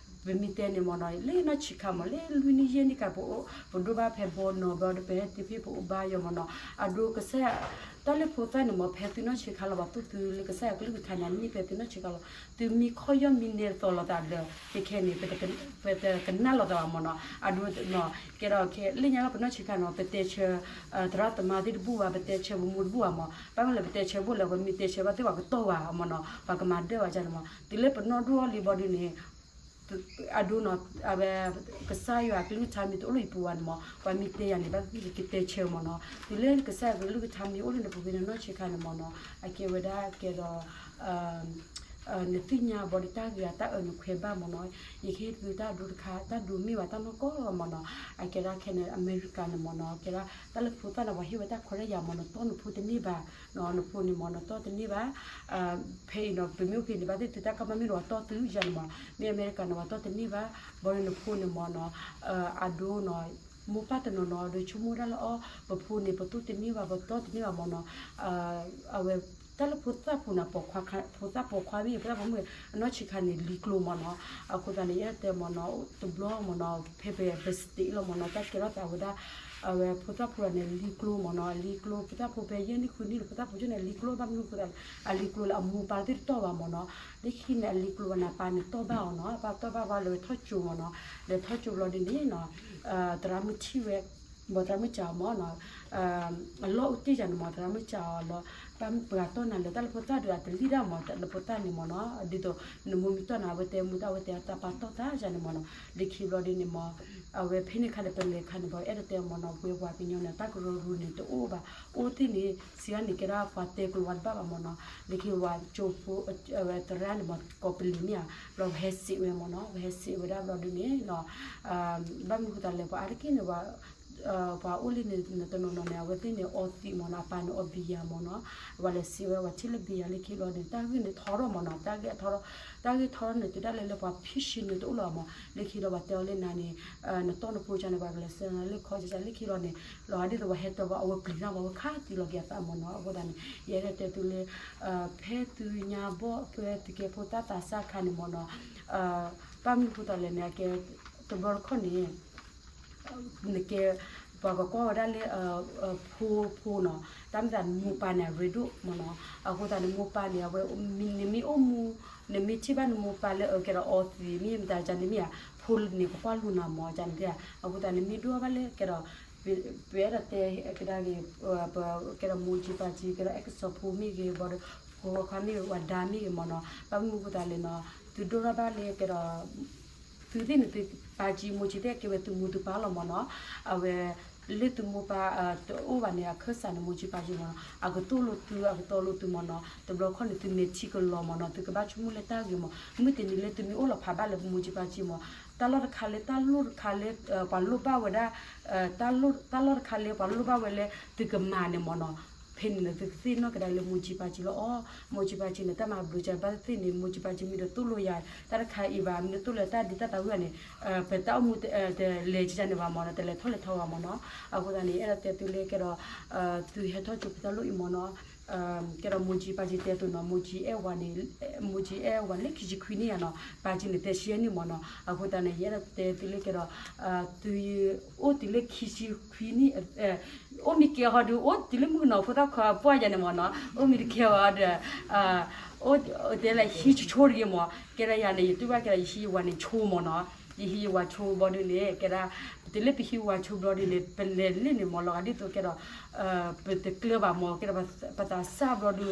ပမ့ၢ်တဲန့ၣ်မ့ၢ်နီၤ လၢနီၢ်ဆံးခါမ့ၢ် လၢလွံၢ်နံၣ်ယဲၢ်နံၣ်ခါ ပဒိၣ်ဘၣ်ဖဲဘီနီၤ ဘျီဒီး ပဟဲတုၤဖဲပအိၣ်ဘါယီၤမ့ၢ်နီၤ, အဒိကစၢ် တၢ်လၢဖိသၣ်န့ၣ်မ့ၢ် ဖဲသုနီၢ်ဆံးခါလီၤ ပသူၣ်သုလၢကစၢ်ယွၤကလုၢ်ကထါန့ၣ် အမ့ၢ်ဖဲသုနီၢ်ဆံးခါလီၤ, သုမ့ၢ်ခီၣ်ယီၢ်မံနဲသိးလိာ်သးဒီး ခဲခဲန့ၣ် ပတကနၣ်လိာ်သးဘၣ်မ့ၢ်နီၤ, အဒိ ကဲဒီးခဲလၢညါလီၤ ပနီၢ်ဆံးခါနီၤ ပတဲဆၢ သရၣ်သမါသ့ၣ်တဘူၣ်ဘၣ်, ပတဲဆၢပမိၢ်တဘူၣ်ဘၣ်မ့ၢ်, ဘၣ်မနုၤလဲၣ် ပတဲဆၢဘၣ်လဲၣ် ပမ့ၢ်တဲဆၢဘၣ်သ့ၣ် ပှၤကတီၢ်ဘၣ်မ့ၢ်နီၤ, ပှၤကမၤဒၢၣ်ဘၣ်န့ၣ်မ့ၢ်, တုၤလၢပနီၢ်ဒိၣ်အီၤလံဘျီဒုန့ၣ် အဒိနီၤ အဝဲ ကစၢ်ယွၤကလုၢ်ကထါမ့ၢ်တအိၣ်လၢယပူၤဘၣ်န့ၣ်မ့ၢ် ပှၤမ့ၢ်တဲယၤန့ၣ် ဘၣ်သ့ၣ်သ့ၣ်ကတဲဆၢမ့ၢ်နီၤ, တုၤလၢကစၢ်ယွၤကလုၢ်ကထါမ့ၢ်အိၣ်လၢနပူၤဖဲန့ၣ်နီၢ်ဆံးခါန့ၣ်မ့ၢ်နီၤ, အကဲဝဲဒၣ်ကဲဒီး နသ့ၣ်ညါဘီဒီးတၢ်ဂ့ၤအတၢ်အၢၣ်နခွဲးဘၣ်မ့ၢ်နီၤ, ယကဟ့ၣ်သုတၢ်ဒိတခါ တၢ်ဒိမ့ၢ်ဘၣ်တၢ်နီၢ်ကီၢ်လီၤမ့ၢ်နီၤ, အကဲဒၣ်ခဲန့ၣ် အမဲရကၤန့ၣ်မ့ၢ်နီၤ, ကဲဒၣ်တၢ်လၢဖိသၣ်န့ၣ် ပှၤဟ့ၣ်ဝဲတၢ်ခွဲးတၢ်ယာ်မ့ၢ်နီၤ, တီၢ်နဖိတန့ၢ်ဘၣ်, နဖိန့ၣ်မ့ၢ်နီၤ တီၢ်တန့ၢ်ဘၣ်, ဖဲအံၤနီၤ ပမ့ၢ်အိၣ်ဖဲန့ၣ် ဘၣ်သ့ၣ်သုတၢ်ကမၣ်မ့ၢ်ဒီးပှၤတီၢ်သုယၤန့ၣ်မ့ၢ်, မ့ၢ်အမဲရကၤန့ၣ် ပှၤတီၢ်တန့ၢ်ဘၣ်, ဘီဒီးနဖိန့ၣ်မ့ၢ်နီၤ, အဒိနီၤ မိၢ်ပၢ်တနီၤနီၤဒီးဆိကမိၣ်ဒၣ်လၢအီၤ ပဖိန့ၣ် ပတီၢ်တန့ၢ်ဘၣ် ပတီၢ်တန့ၢ်ဘၣ်မ့ၢ်နီၤ, အဝဲ တၢ်လၢဖိသၣ်ဖိန့ၣ် ဖိသၣ်ပိာ်ခွါမ့ၢ်ဂ့ၤ ဖိသၣ်ပိာ်မုၣ်ဂ့ၤ အနီၢ်ဆံးခါန့ၣ် လံကျိမ့ၢ်နီၤ, အဃိသတးန့ၣ် ယအဲၣ်ဒိးတဲမ့ၢ်နီၤ တဘျီမ့ၢ်နီၤ ဖဲပ state လီၤမ့ၢ်နီၤ တၢ်ကဲထီၣ်သးဝဲဒၣ် အဝဲဖိသၣ်ဖိန့ၣ် လံကျိမ့ၢ်နီၤ အလံကျိ ဖိသၣ်ဖိဖဲယဲၢ်နံၣ်ဃုနံၣ်န့ၣ် ဖိသၣ်ဖိကၠိန့ၣ် အလံကျိဘၣ်မနုၤအဃိသတးလဲၣ် အလံကျိလၢအမိၢ်ပၢ်သ့ၣ်တတီၢ်ဘၣ်မ့ၢ်နီၤ, လၢခံန့ၣ် အလံကျိဘၣ်န့ၣ် အပၢ်န့ၣ်တီၢ်ဘၣ်အီၤနီၤ အပၢ်တီၢ်ဘၣ်ဘၣ်လၢထီၣ်ကၠိမ့ၢ်နီၤ, လဲၤထီၣ်ကၠိဘျီဒ်န့ၣ်နီၤ သရၣ်မုၣ်ထံၣ်ဝဲ ဘီသရၣ်မုၣ်စံးအီၤမ့ၢ်နီၤ, အလီၢ်အိၣ်တ့ၢ်ယၤန့ၣ်မ့ၢ် သရၣ်မုၣ်စံးအီၤလီၤ, ပှၤတီၢ်နၤလၢတၢ်လၢဖိသၣ်ဒီးအတလံၣ်ဒၣ်မ့ၢ် လၢဖိသၣ်န့ၣ်မ့ၢ်နီၤ, ဒ်သိး နမိၢ်မ့ၢ်တီၢ်နၤ အဝဲတဲမိၢ်တၢ် အဝဲတဲတၢ်ပၢ်တီၢ်သးယၤန့ၣ်မ့ၢ်နီၤ, လၢခံဘျီဒ်န့ၣ်မ့ၢ် အဝဲဖဲန့ၣ်ခါန့ၣ် ပလဲၤခါန့ၣ် ပှၤအဲၣ်ဒိးတဲမ့ၢ်နီၤ ဝဲပှၤကညီန့ၣ် တၢ်ကရၢကရိန့ၣ် တအိၣ်ဘၣ်, အိၣ်သ့ၣ်န့ၣ် စံးဒၣ်န့ၣ် ကဲဒၣ်ပှၤတဲကျိၤဝဲတဘၣ်ဘၣ်မ့ၢ်နီၤ, လၢခံဝဲကၠိဖိ အဝဲသရၣ်န့ၣ်မ့ၢ် ကိးပလံၤမ့ၢ်ဧါ, ဘျီပဟဲစံးဝဲမ့ၢ်နီၤ ပဟဲစံးဝဲဒၣ်ဘျီဒ်န့ၣ် ဘၣ်မနုၤအဃိသတးလဲၣ် ပှၤအါတက့ၢ်န့ၣ် ပှၤအိၣ်လၢန့ၣ် တနီၤနီၤန့ၣ် အဝဲသ့ၣ်န့ၣ် အီသံးမ့ၢ်နီၤ အပၢ်န့ၣ် အီဘံယၤမ့ၢ်နီၤ, ပှၤလဲၤစံးဝဲ ပှၤထံၣ်လၢဘံယၤလၢခံဘျီန့ၣ် တၢ်ဂ့ၢ်န့ၣ်ထီထီၣ်မ့ၢ်နီၤ တၢ်ဂ့ၢ်ထီထီၣ်, တၢ်ဂ့ၢ်ထီထီၣ်န့ၣ် တုၤဒၣ်လဲာ်လၢပှၤဖံးဆံးန့ၣ်တအိၣ်လၢၤမ့ၢ်, လၢခံဘျီပှၤတဲအီၤလၢနၤန့ၣ် နတီၢ်နဖိကၢန့ၣ် ပှၤကလဲၤဆှၢနၤလၢခီကၢလၢခံဘျီန့ၣ် လီၤဒ်သိးပှၤဟဲတီဘၣ် အဝဲပျံၤတၢ်မ့ၢ် အဝဲခါသံလီၤက့ၤအသးမ့ၢ်နီၤ, အဃိသတးန့ၣ် ယအဲၣ်ဒိးတဲသုလၢ ဖဲသုညါဘီၣ် ဖဲသုကဲဖိသၣ်သးစၢ်ခါန့ၣ်မ့ၢ်နီၤ, ဘၣ်မနုၤအဃိသတးလဲၣ်န့ၣ် အကဲ တဘျီတခီၣ်န့ၣ် နကဲ ပှၤကကွၢ်ဝဲဒၣ်လၢ ဖိဖိနီၤ, တၢ်မ့ၢ်သးနမိၢ်ပၢ်န့ၣ် အရ့ဒိၣ်မ့ၢ်နီၤ. အဃိသတးနမိၢ်ပၢ်န့ၣ် အဝဲ နမ့ၢ်အိၣ်မူ နမ့ၢ်ထံၣ်ဘၣ်နမိၢ်ပၢ်လၢအကဲဒီးအီသံးမ့ၢ်မတၤကန့ၣ်မ့ၢ်ဧါ, ဖိန့ၣ်ကကွၢ်လိာ်နၤမ့ၢ်ကန့ၣ်ဧါ. အဃိသတးနမ့ၢ်ဒိၣ်ဘၣ်လၢကဲဒီး ပအဲၣ်ဒိးတဲကဒါက့ၤ ကဲဒီးမိၢ်ကၠံပၢ်ကၠံ ကဲဒီးအဲၣ်ကစီၤဖိမ့ၢ်ဂ့ၤ ဘၣ်ဒီး ဖိခွါမ့ၢ်ဂ့ၤ ဝၤဒါမ့ၢ်ဂ့ၤမ့ၢ်နီၤ, ဘၣ်မနုၤအဃိသတးလဲၣ်နီၤ, သုဒိၣ်ထီၣ်ဘၣ်လၢကဲဒီး သုသ့ၣ်န့ၣ်သုပၢ်ကၠံမိၢ်ကၠံသ့ၣ်ကဲဝဲသုမိၢ်သုပၢ်လီၤမ့ၢ်နီၤ. အဝဲ လၢသုမိၢ်ပၢ်တအိၣ်ဘၣ်န့ၣ် အခၢၣ်စးန့ၣ် မိၢ်ကၠံပၢ်ကၠံမ့ၢ်နီၤ အကသိၣ်လိသု အကတီလိသုမ့ၢ်နီၤ. တဘျီခီန့ၣ် သုမဲာ်ထံကလီၤမ့ၢ်နီၤ, သုကဘၣ်ဆိကမိၣ်လၢတၢ်ဂ့ၤမ့ၢ် မုၢ်တနံၤလၢသုမ့ၢ်အိၣ်လီၤဖးဘၣ်လၢမိၢ်ကၠံပၢ်ကၠံမ့ၢ် တၢ်လီၢ်တခါလၢ တၢ်လိၣ်တခါလၢ ပှၤလိၣ်ဘၣ်ဝဲဒၣ် တၢ်လိၣ်တခါလၢပှၤလိၣ်ဘၣ်ဝဲလၢသုကမၤန့ၣ်မ့ၢ်နီၤ, ဖဲန့ၣ်န့ၣ် သုကသ့ၣ်နီၣ်ကဒါလၢမိၢ်ကၠံပၢ်ကၠံလီၤ. အိ မိၢ်ကၠံပၢ်ကၠံန့ၣ် တၢ်မၤဘျုးကဘၣ်သ့ၣ်န့ၣ် မိၢ်ကၠံပၢ်ကၠံမ့ၢ်တသိၣ်လိယၤ တၢ်တခါအံၤဘၣ် မ့ၢ်တသိၣ်လိတၢ်ဒ်တၢ်သးဝံၣ်ဘၣ်န့ၣ် ပတၢ်အိၣ်မူတလဲၤကန့ၣ်ဘၣ်မ့ၢ်နီၤ, တလဲၤထီၣ်လဲၤထီဘၣ်မ့ၢ်နီၤ. အဃိသတးန့ၣ် အဲၣ်ဒိးတဲသုလၢကဲဒီး သုဟဲထီၣ်ကၠိဖဲတၢ်လိၣ်အံၤမ့ၢ်နီၤ ကဲဒီးမိၢ်ကၠံပၢ်ကၠံတဲအသိးနီၤ, မိၢ်ကၠံအဲၣ်ဝၤန့ၣ် မိၢ်ကၠံအဲၣ်ဝၤလၢခံဆံခွံနံၣ်ယါနီၤ, ပၢ်ကၠံန့ၣ် သၢဆံယဲၢ်နံၣ်မ့ၢ်နီၤ. အဃိသတးန့ၣ် ယအဲၣ်ဒိးတဲသုလၢကဲဒီး သုအိၣ်တုၤလၢခံဆံခွံနံၣ် အိၣ်မံကဲဟီဒီး အိၣ်တုၤလၢမုၣ်ကနီၤဖိသၣ်ခွါပှၢ်ယါန့ၣ်မ့ၢ်နီၤ, အိၣ်မံတကဲဟီဒီး အိၣ်တဲလၢဟံၣ်ဆိဆိတဂ့ၤမ့ၢ်, ကဲဒီးယၤန့ၣ် ယတူၢ်ဘၣ်ကဲဒီး ယဟံးယဝၤန့ၣ်ဆိမ့ၢ်နီၤ, ယဟံးယဝၤဆိဘျီဒုန့ၣ် ကဲဒၣ် ပတလၢပဟံးဝၤဆိဘျီဒုန့ၣ် ပလဲၤလၢန့ၣ်မ့ၢ်လီၤဂာ်ဒ်သိးကဲဒီး ပတကျၢၤဘၣ်မ့ၢ် ကဲဒီးပသးစၢ်ဘျီ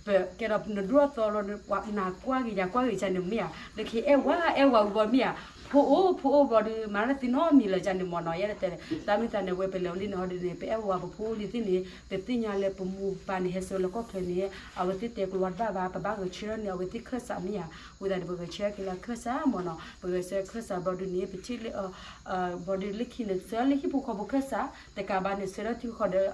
ဒု ကဲဒီးနဒိၣ်အသီလီၤ နကွၢ်ဂ့ၤယၤကွၢ်ဂ့ၤကန့ၣ်မ့ၢ်ဧါ, လၢခံအဲၣ်ဝၤအဲၣ်ဝၤဝံၤဘီမ့ၢ်ဧါ, ဖိအိၣ်ဖိအိၣ်ဘျီဒု မၤတၢ်သ့နီတမံၤလၢၤကန့ၣ်မ့ၢ်နီၤ. ယဲဒၣ်တဲ တၢ်မ့ၢ်သးန့ၣ် ဝဲပလဲၤဝဲလံန့ၣ်ဟီဒုန့ၣ် ပအဲၣ်ဝၤပဖိအိၣ်လံသ့ၣ်န့ၣ် ပသ့ၣ်ညါလၢပမိၢ်ပၢ်န့ၣ် ဟဲဆှၢလၢကီၢ်ချၢန့ၣ် အဝဲသ့ၣ်တဲကျိၤဝဲတဘၣ်ဘၣ် ပဘၣ်ဂဲၤဆၢထၢၣ်န့ၣ် အဝဲသ့ၣ်ခၢၣ်စးမ့ၢ်ဧါ, ဝံသးန့ၣ် ပဂဲၤဆၢထၢၣ်က့ၤလၢခၢၣ်စးမ့ၢ်နီၤ, ပဂဲၤဆၢခၢၣ်စးဘျီဒုန့ၣ် ပထံၣ်လၢ ဘျီဒုလၢခံန့ၣ် ဆှၢလၢဟံၣ်ဖိဃီဖိခၢၣ်စး တကးဘၣ်န့ၣ် ဆှၢထီၣ်ထံဃီဒီး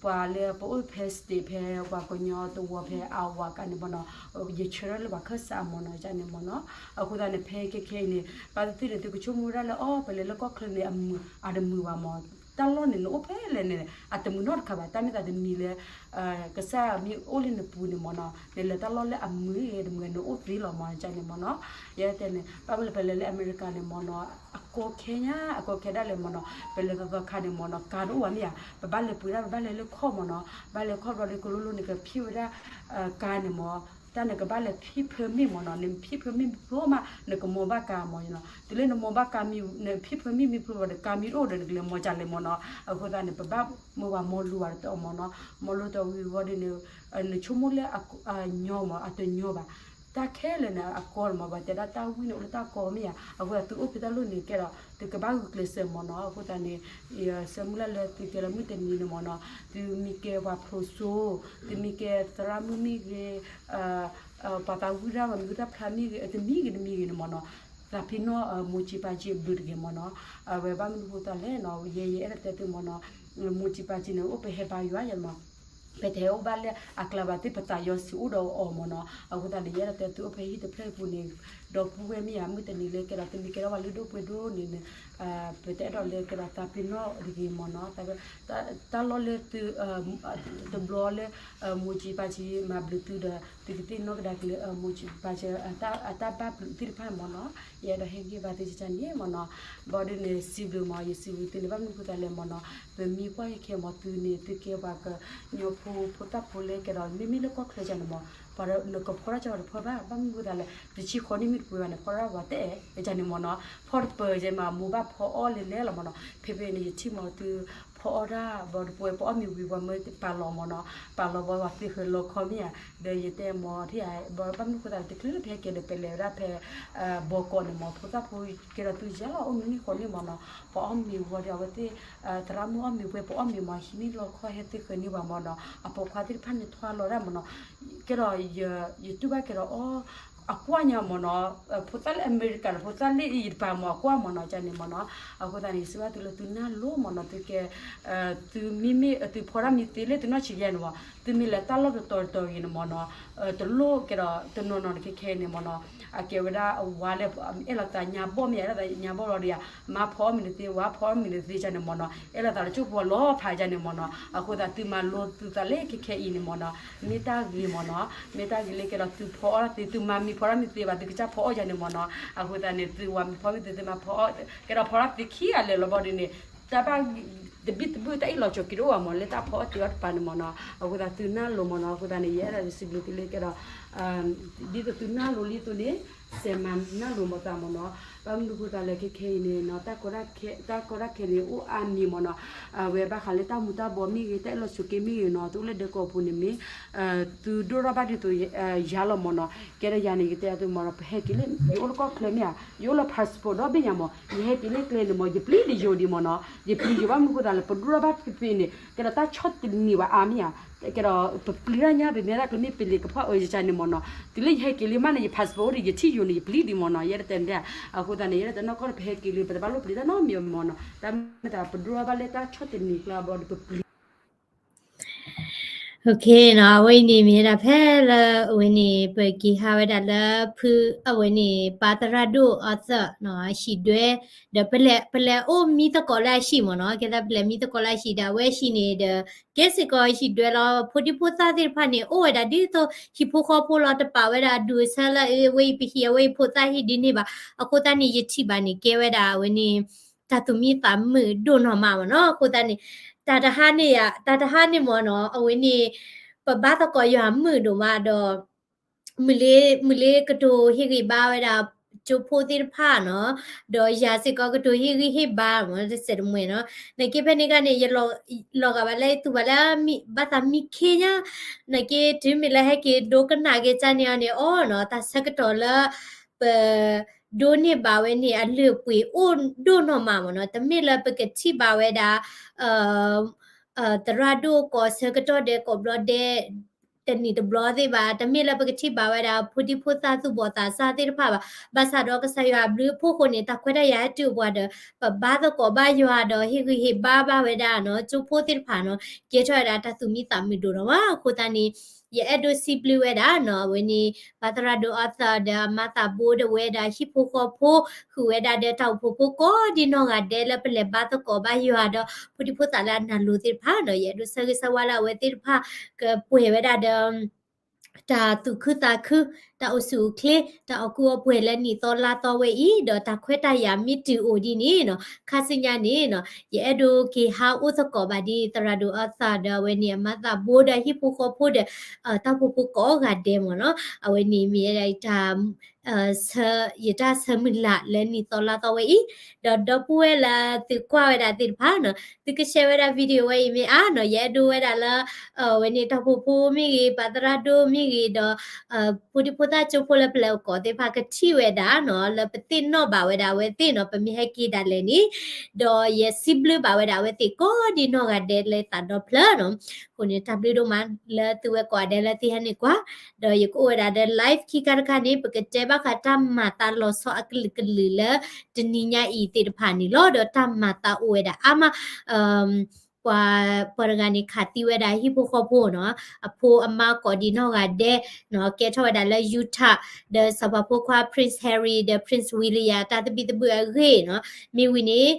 ပှၤလၢပအိၣ်ဖဲ state ဖဲပှၤကညီတဝီဖဲအဝၤကန့ၣ်မ့ၢ်နီၤ, ယဆှၢထီၣ်လၢပှၤခၢၣ်စးအမ့ၢ်နီၤ ကန့ၣ်မ့ၢ်နီၤ. အဃိသတးန့ၣ် ဖဲခဲခဲအံၤန့ၣ် ဘၣ်သ့ၣ်သ့ၣ်န့ၣ် သုကဆိကမိၣ်ဝဲဒၣ်လၢ အိ ပလဲၤလၢကီၢ်ချၢန့ၣ် အမုာ်အတမုာ်ဘၣ်မ့ၢ်, တၢ်လီၢ်န့ၣ် နအိၣ်ဖဲလဲၣ်န့ၣ် အတမုာ်နီတခါဘၣ်. တၢ်မ့ၢ်သးတမံၤလၢ ကစၢ်မ့ၢ်အိၣ်လၢနပူၤန့ၣ်မ့ၢ်နီၤ, နလဲၤတၢ်လီၢ်လၢအမုာ်တမုာ် နအိၣ်သ့လီၤမ့ၢ်န့ၣ်မ့ၢ်နီၤ. ယဲတဲန့ၣ် ဘၣ်မနုၤလဲၣ် ပလဲၤလၢအမဲရကၤန့ၣ်မ့ၢ်နီၤ, အကီခဲညါ အကီခဲဒၣ်လဲာ်မ့ၢ်နီၤ, ပလဲၤသီသီခါန့ၣ်မ့ၢ်နီၤ ကါတအိၣ်ဘၣ်မ့ၢ်ဧါ, ပဘၣ်လဲၤပှ့ၤဒၣ် ပဘၣ်လဲၤလၢခီၣ်မ့ၢ်နီၤ, ဘၣ်လဲၤခီၣ်ဘျီဒီး ကလိလိန့ၣ် ကဖံၣ်ဝဲဒၣ် ကါန့ၣ်မ့ၢ်, တၢ်န့ၣ်ကဘၣ်လဲၤဖံၣ်ဖၢမ့ၣ်မ့ၢ်နီၤ, နဖံၣ်ဖၢမ့ၣ်မံဖျိမး နကမီဘၣ်ကါမ့ၢ်နီၤ. တုၤလၢနမီဘၣ်ကါမံ နဖံၣ်ဖၢမ့ၣ်မံဖျိဘၣ်ဒီး ကါမံတအိၣ်ဒီး နကလဲၤမီကလဲၣ်မ့ၢ်နီၤ. အဃိသတးန့ၣ် ပဘၣ်မ့ၢ်ပှၤမီလူၤဝဲတအီၣ်မ့ၢ်နီၤ, မီလူၤတဝံၤဝံၤဒီးန့ၣ် နဆိကမိၣ်လၢအညီမ့ၢ် အတညီဘၣ်. တၢ်ခဲလၢာ်န့ၣ် အကီလီၤမ့ၢ်, ပှၤတဲဒၣ်တၢ်ဝံၣ်န့ၣ် အိၣ်လၢတၢ်ကီမ့ၢ်ဧါ. အဃိသတး သုအိၣ်ဖဲတၢ်လိၣ်န့ၣ်ကဲဒီး သုကဘၣ်ဂုာ်ကျဲးစၢးမ့ၢ်နီၤ. အဃိသတးန့ၣ် ယဆၢမုၢ်လၢ်လၢသုကဲလၢမုၢ်တနံၤန့ၣ်မ့ၢ်နီၤ, သုမ့ၢ်ကဲပှၤဖျိစိ, သုမ့ၢ်ကဲသရၣ်မုၣ်မ့ၢ်ဂ့ၤ, ပှၤသးဝံၣ်တၢ် ပှၤမံၤဟူသၣ်ဖျါမ့ၢ်ဂ့ၤ, တမံၤဂ့ၤတမံၤဂ့ၤန့ၣ်မ့ၢ်နီၤ, သးဖ့နီၣ်မိၢ်ကၠံပၢ်ကၠံအဘျုးတဂ့ၤမ့ၢ်နီၤ. အဝဲဘၣ်မနုၤဃိသတးလဲၣ်နီၤ, ယဲယအဲၣ်ဒိးတဲသုမ့ၢ်နီၤ, မိၢ်ကၠံပၢ်ကၠံန့ၣ် အိၣ်ပဟဲဘါယွၤယဲမ့ၢ် ပတဟဲအိၣ်ဘၣ်လၢအကျါဘၣ်သ့ၣ် ပသးယီၤဆံးအိၣ်ဒီးအီၤမ့ၢ်နီၤ. အဃိသတးန့ၣ် ယအဲၣ်ဒိးတဲသုအိၣ်ဖဲဟံၣ်တဖျၢၣ်အပူၤန့ၣ် ဒီပုၢ်ဝဲၢ်မ့ၢ်ဧါ, မုၢ်တနံၤလၢကဲဒီး သုမ့ၢ်ကဲထီၣ်ဝဲလၢဒိၣ်ပှဲၤဒိၣ်န့ၣ် ပတအဲၣ်ဒိးလၢကဲဒီးသးပ့ၤနီၣ်တဂ့ၤမ့ၢ်နီၤ. တၢ်လီၢ်လၢသု တဘျီလၢ မိၢ်ကၠံပၢ်ကၠံမၤဘျုးသုဒီး သုကသ့ၣ်နီၣ်ကဒါက့ၤလၢ မိၢ်ကၠံပၢ်ကၠံ အတၢ်ဘၣ်ဘျုးသ့ၣ်တဖၣ်မ့ၢ်နီၤ. ယအဲၣ်ဒိးဟ့ၣ်ဂံၢ်ဘါသုကစၢ်န့ၣ်မ့ၢ်နီၤ. ဘၣ်ဒုးန့ၣ် စံးဘျုးမ့ၢ် ယစံးဘျုးသုန့ၣ် ဘၣ်မနုၤဃိသတးလဲၣ်မ့ၢ်နီၤ. ပမ့ၢ်ကွၢ်ခဲခဲမ့ၢ် သုန့ၣ် သုကဲပှၤကညီဖိ ဖိသၣ်ဖိလၢကဲဒီး မ့မ့ၢ်လၢကီၢ်ချၢကန့ၣ်မ့ၢ် ပှၤနကဖီတၢ်ကီတဖီဘၣ်. ဘၣ်မနုၤဃိသတးလဲၣ် တဆံဃိးနံၣ်မ့ၢ်တပှဲၤဘၣ်န့ၣ် ဖီတၢ်ပှၤတအဲၣ်ကန့ၣ်မ့ၢ်နီၤ. ဖီတပၢၤကဲမ့ၢ် မိၢ်ဘၣ်ဖီအီၣ်လဲၤလဲၤလီၤမ့ၢ်နီၤ. ဖဲဖဲန့ၣ် ယထံၣ်မ့ၢ်သု ဖီအီၣ်တၢ်ဘၣ်တပှဲၤ ပအီၣ်မ့ၤဝံၤ ပှၤမၢပာ်လီၤမ့ၢ်နီၤ. ပာ်လီၤဘၣ်ပှၤသ့ဃဲၤလီၤခီမ့ၢ်ဧါ. ဒီးယတဲမ့ၢ်ထံၣ်ဧါ ဘၣ်မနုၤဃိသတးလဲၣ် တချုးလၢဖဲကဲဒီး ပလဲၤဝဲဒၣ်ဖဲ ဘီကီးန့ၣ်မ့ၢ် ဖိသၣ်ဖိကဲဒီးသုယဲလီၤ အိၣ်နွံနံၣ်ဃိးနံၣ်မ့ၢ်နီၤ. ပှၤအီၣ်မ့ၤဝံၤဒီး အဝဲသ့ၣ် သရၣ်မုၣ်အီၣ်မ့ၤဝံၤ ပှၤအီၣ်မ့ၤမ့ၢ် ဟံးန့ၢ်လီၤခီဟဲသ့ဃဲၤန့ၢ်ပှၤမ့ၢ်နီၤ. အပိာ်ခွါသ့ၣ်တဖၣ်န့ၣ် ထွါလီၤဒၣ်မ့ၢ်နီၤ. ကဲဒီး ယတူၢ်ဘၣ်ကဲဒီးအီၤ အကွၢ်ညါမ့ၢ်နီၤ. ဖိသၣ်လၢအမဲရကၤဒီး ဖိသၣ်လၢအံၤတပၤမ့ၢ် အကွၢ်မ့ၢ်နီၤ ကန့ၣ်မ့ၢ်နီၤ. အဃိသတးန့ၣ် ယစံးဘၣ်သုလၢသုနၢ်လိၤမ့ၢ်နီၤ သုကဲ သုမ့မ့ၢ်သုဖီတၢ်မံၤသ့လၢသုနီၢ်ဆံးယဲၢ်န့ၣ်မ့ၢ် သုမ့ၢ်လဲၤတၢ်လီၢ်တတီၤတတီၤဂ့ၤန့ၣ်မ့ၢ်နီၤ တလိၣ်ကဲဒီးတနီၤနီၤန့ၣ်ခဲခဲအံၤန့ၣ်မ့ၢ်နီၤ အကဲဝဲဒၣ်အဝၤလၢ အဲၣ်လိာ်သးညါဘီၣ်မ့ၢ် အဲၣ်လိာ်သးညါဘီၣ်လီၤဒီးယၤ မါဖီအီၣ်မ့ၤတသ့ ဝၤဖီအီၣ်မ့ၤတသ့ကန့ၣ်မ့ၢ်နီၤ အဲၣ်လိာ်သးလၢကၠိဖိလီၤဖးကန့ၣ်မ့ၢ်နီၤ အဃိသတးသုမၤလိသုသးလၢခဲခဲအံၤန့ၣ်မ့ၢ်နီၤ မ့ၢ်တၢ်ဂ့ၤမ့ၢ်နီၤ မ့ၢ်တၢ်ဂ့ၤလၢကဲဒီးသုဖီအီၣ်တၢ်သ့ သုမါမံၤဖီတၢ်မံၤသ့ဘၣ် သုကစၢ်ဖီအီၣ်ကန့ၣ်မ့ၢ်နီၤ အဃိသတးန့ၣ် သုဝၤမံၤဖီမံၤသ့ သုမါဖီအီၣ် ကဲဒီးဖီတၢ်သ့ခံဂၤလၢာ်လီၤဘီဒ်န့ၣ် တၢ်ဘၣ်တဘံၣ်တဘုၣ်တၢ်အ့ၣ်လိာ်ဆိးက့တအိၣ်ဘၣ်မၢ် လၢတၢ်ဖီအီၣ်တ့ၤအီတပၤန့ၣ်မၢ်နီၤ. အဃိသတးသုနၢ်လိၤမၢ်နီၤ. အဃိသတးန့ၣ် ယအဲၣ်ဒိးစံးဘျုးသုလၢကဲဒီး ဒ်သိးသုနၢ်လိၤလံအသိးန့ၣ် စဲးမၤနၢ်လိၤမၢ်သးမၢ်နီၤ. ဘၣ်မနုၤဃိသတးလဲၣ် ခဲခဲအံၤန့ၣ်နီၤ တၢ်ကီတၢ်ခဲန့ၣ်အိၣ်အါန့ၢ်မၢ်နီၤ. အဝဲဘၣ်ဃးလၢတၢ်မူၤတၢ်ဘှီးမ့ၢ်ဂ့ၤ တၢ်အ့ၣ်လိာ်ဆိးက့မ့ၢ်ဂ့ၤနီၤ တအိၣ်လၢဒဲကဝီၤပူၤန့ၣ်မ့ၢ် သုဒိၣ်ထီၣ်ဘၣ်ဒ်သိးယၤလီၤမၢ်နီၤ. ကဲဒီးယၤန့ၣ် ယတဲအသုမၢ်နီၤ ပဟဲက့ၤလၢ ယအိၣ်လၢကီၢ်ချၢမ့ၢ်ဧါ ယအိၣ်လၢ passport ဒီဘ့ၣ်ညါမၢ် ယဟဲက့ၤလၢကျဲန့ၣ်မၢ် ယပျံၤတယိာ်ဒံးမၢ်နီၤ. ယပျံၤယိာ်ဘၣ်မနုၤဃိသတးလဲၣ် ပဒိၣ်ထီၣ်ဘၣ်ဖဲဖဲန့ၣ် ကဲဒီးတၢ်ဆီၣ်တနံၤဘၣ်အါမ့ၢ်ဧါ. ကဲဒီးပပျံၤတၢ်ညါ ပမ့ၢ်ဒၣ်ကျဲမ့ၢ်ပလံၤကဖီၣ်အၢယကန့ၣ်မၢ်နီၤ. တုၤလၢယဟဲက့ၤလံမးန့ၣ် ယ passport အိၣ်ဒီး ယထံၣ်ယိာ်န့ၣ် ယပျံၤဒံးမၢ်နီၤ. ယဲဒၣ်တဲန့ၣ် အဃိသတးန့ၣ် ယဲဒၣ်တနီၢ်ကီၢ်န့ၣ် ပဟဲက့ၤလံ ပတဘၣ်လိၣ်ပျံၤတၢ်နီတမံၤမၢ်နီၤ. တၢ်မ့ၢ်တၢ်ပဒိၣ်ထီၣ်ဘၣ်လၢတၢ်ဆီၣ်တနံၤကျါဘျီဒီးပပျံၤ Okay နီၤ အဝဲအံၤန့ၣ် မ့ၢ်ဝဲဒၣ်ဖဲလၢအဝဲန့ၣ် ပက့ၤဟးဝဲဒၣ်လၢဖု အဝဲန့ၣ် ပၢ်သရၣ်ဒိၣ်အီသၢၣ်နီၤ အဟံၣ်ဒွဲ ဒီးပလဲၤ ပလဲၤအိၣ်မံသကိးလၢအဟံၣ်မၢ်နီၤ. ကဲသးပလဲၤမံသကိးလၢအဟံၣ်ဒီး အဝဲဟံၣ်န့ၣ်ဒီး ကဲစ့ၢ်ကီးဟံၣ်ဒွဲလီၤ. ဖိဒံဖိသၣ်သ့ၣ်တဖၣ်န့ၣ် အိၣ်ဝဲဒၣ်ဒ်သိးဟံၣ်ဖိဃီဖိလီၤ. တပာ်ဝဲဒၣ်အဒူၣ်အဆၢလၢအဝဲအံၤပဟံၣ် အဝဲအံၤဖိသၣ်ဟံၣ်ဒ်န့ၣ်ဘၣ်. အဃိသတးန့ၣ် ယထံၣ်ဘၣ်န့ၣ် ကဲဝဲဒၣ်အဝဲန့ၣ် တၢ်သူၣ်မံသးမုာ်ဒိၣ်နီၢ်မးမၢ်နီၤ. အဃိသတးန့ၣ် တၢ်တဟါန့ၣ်ယၤ တၢ်တဟါန့ၣ်မၢ်နီၤ အဝဲန့ၣ် ပဘါသကိးယွၤမုာ်ဒိၣ်မးဒီး မုၢ်လ့ မုၢ်လ့ကတိၤဟ့ၣ်ဂံၢ်ဘါဝဲဒၣ် ကၠိဖိသ့ၣ်တဖၣ်နီၤ, ဒီးယၤစ့ၢ်ကီးကတိၤဟ့ၣ်ဂံၢ်ဟ့ၣ်ဘါမၢ် တစဲးတမှဲၤနီၤ. နာ်က့ဖဲန့ၣ်အခါန့ၣ် ယလီၤဂာ်ဘၣ်လၢ ယသူၣ်ဘၣ်လၢ ဘၣ်သးမံခ့ညါ, နာ်က့တုၤမ့ၢ်လၢဟဲက့ၤဒိကနၣ်က့ၤကန့ၣ်အီၤန့ၣ် အီနီၤ တၢ်ဆၢကတီၢ်လၢ ပ ဒိးန့ၢ်ဘၣ်ဝဲန့ၣ် အလုၢ်အပှ့ၤအိၣ်ဒိၣ်နီၢ်မးမၢ်နီၤ. တမ့ၢ်လၢပကထံၣ်ဘၣ်ဝဲဒၣ် သရၣ်ဒိၣ်ကိးဆၢကတီၢ်ဒဲးကိးဘျီဒဲး တနံၤတဘျီသ့ၣ်ဘၣ်, တမ့ၢ်လၢပကထံၣ်ဘၣ်ဝဲဒၣ် ဖိဒံဖိသၣ်သူၣ်ဘီၣ်သးစၢ်သ့ၣ်တဖၣ်ဘၣ်. ဘၣ်ဆၣ်ဒီးကစၢ်ယွၤအဘျုးအဖှိၣ်အဃိန့ၣ် တၢ်ခွဲးတၢ်ယာ်ဟဲတုၤအိၣ်ပှၤဒီး ပဘါသကိးဘၣ်ယွၤဒီး ဟ့ၣ်ဂံၢ်ဟ့ၣ်ဘါဘၣ်ဝဲဒၣ်နီၤ ကၠိဖိသ့ၣ်တဖၣ်နီၤ ကဲထီၣ်ဝဲဒၣ်တၢ်သူၣ်မံသးမုာ်ဒိၣ်နီၢ်မး. အဃိသတးန့ၣ် ယအဲၣ်ဒိးစံးဘျုးဝဲဒၣ်နီၤ အဝဲန့ၣ် ပၢ်သရၣ်ဒိၣ်အီသၢၣ်ဒီး အမါသးဘိဒီးဝဲဒၣ်ဟံၣ်ဖိဃီဖိ ဃုာ်ဝဲဒၣ်ဒီးတၢ်အိၣ်ဖှိၣ်ဖိကိးဒံနီၢ်ဂၤဒဲးလၢပလဲၤဘါသကိးဘၣ်ယွၤဒီး ဖိဒံဖိသၣ်လၢအနၢ်လိၤသ့ၣ်တဖၣ်နီၤ. ယအဲၣ်ဒိးဆၢဂ့ၤဆၢဝါလၢအဝဲသ့ၣ်တဖၣ် ကပှဲၤဝဲဒၣ်ဒီး တၢ်သူၣ်ခုသးခု, တၢ်အိၣ်ဆူၣ်အိၣ်ချ့, တၢ်အီၣ်ကူအီပှဲၤလၢနံၣ်သီလါသီဝဲအံၤ, ဒီးတၢ်ခွဲးတၢ်ယာ်မ့ၢ်တုၤအိၣ်ဒ်န့ၣ်နီၤ ခါဆူညါန့ၣ်နီၤ ယအဲၣ်ဒိးက့ၤဟးအိၣ်သကိးဘၣ်ဒ်သရၣ်ဒိၣ်အီသၢၣ်ဒီး အဝဲန့ၣ်အမါသးဘိဒီးဟံၣ်ဖိဃီဖိဒီး တၢ်အိၣ်ဖှိၣ်ဖိကိးဂၤဒဲးမၢ်နီၤ. အဝဲန့ၣ်မ့ၢ်ဝဲဒၣ်တၢ် ယတၢ်ဆၢမုၢ်လၢ်လၢနံၣ်သီလါသီဝဲအံၤ, ဒီးဒီပုၢ်ဝဲၢ်လၢသုကွၢ်ဝဲဒၣ်သ့ၣ်တဖၣ်နီၤ သုက share ဝဲဒၣ် video ဝဲအံၤမ့ၢ်အါနီၤ ယအဲၣ်ဒိးဝဲဒၣ်လၢ အဝဲန့ၣ်တၢ်အိၣ်ဖှိၣ်ဖိမ့ၢ်ဂ့ၤ ပၢ်သရၣ်ဒိၣ်မ့ၢ်ဂ့ၤဒီး ဖိဒံဖိသၣ်ကၠိဖိလၢပလဲၤအိၣ်သကိးသ့ၣ်တဖၣ်ကထံၣ်ဝဲဒၣ်နီၤ လၢပသ့ၣ်နီၣ်ဘၣ်ဝဲဒၣ်အဝဲသ့ၣ်နီၤ ပမ့ၢ်ဟဲက့ၤဒၣ်လဲာ်န့ၣ် ဒီးယစံးဘျုးဘၣ်ဝဲဒၣ်အဝဲသ့ၣ်ကိးဒံနီၢ်ဂၤဒဲးလၢသးဒီဖျၢၣ်နီၤ. အဃိန့ၣ် တၢ်ဘျုးဒိၣ်မးလၢသုဝဲကိးဂၤဒဲးလၢသုဟဲနုာ်ကွၢ်, ဒီးယကအိၣ်ဝဲဒၣ်ဒီး live ခံခါတခါန့ၣ် ပကတဲဘၣ်ဃးတၢ်မၤသးလီၤဆီအကလုာ်ကလုာ်လၢတနံၤညါအံၤသ့ၣ်တဖၣ်န့ၣ်လီၤ. ဒီးတၢ်မၤသးအိၣ်ဝဲဒၣ်အါမး ပှၤ ပှၤတဂၤန့ၣ် ခးသံဝဲဒၣ်ဟံၣ်ဖိဃီဖိနီၤ, အဖိအမါကိးဒံနီၢ်ဂၤဒဲးနီၤ ကဲထီၣ်ဝဲဒၣ်လၢ Utah ဒီးစီၤပၤဖိခွါ Prince Harry ဒီး Prince William တၢ်သဘံၣ်သဘုၣ်အဂ့ၢ်နီၤ. မ့ၢ်ဝံၤန့ၣ်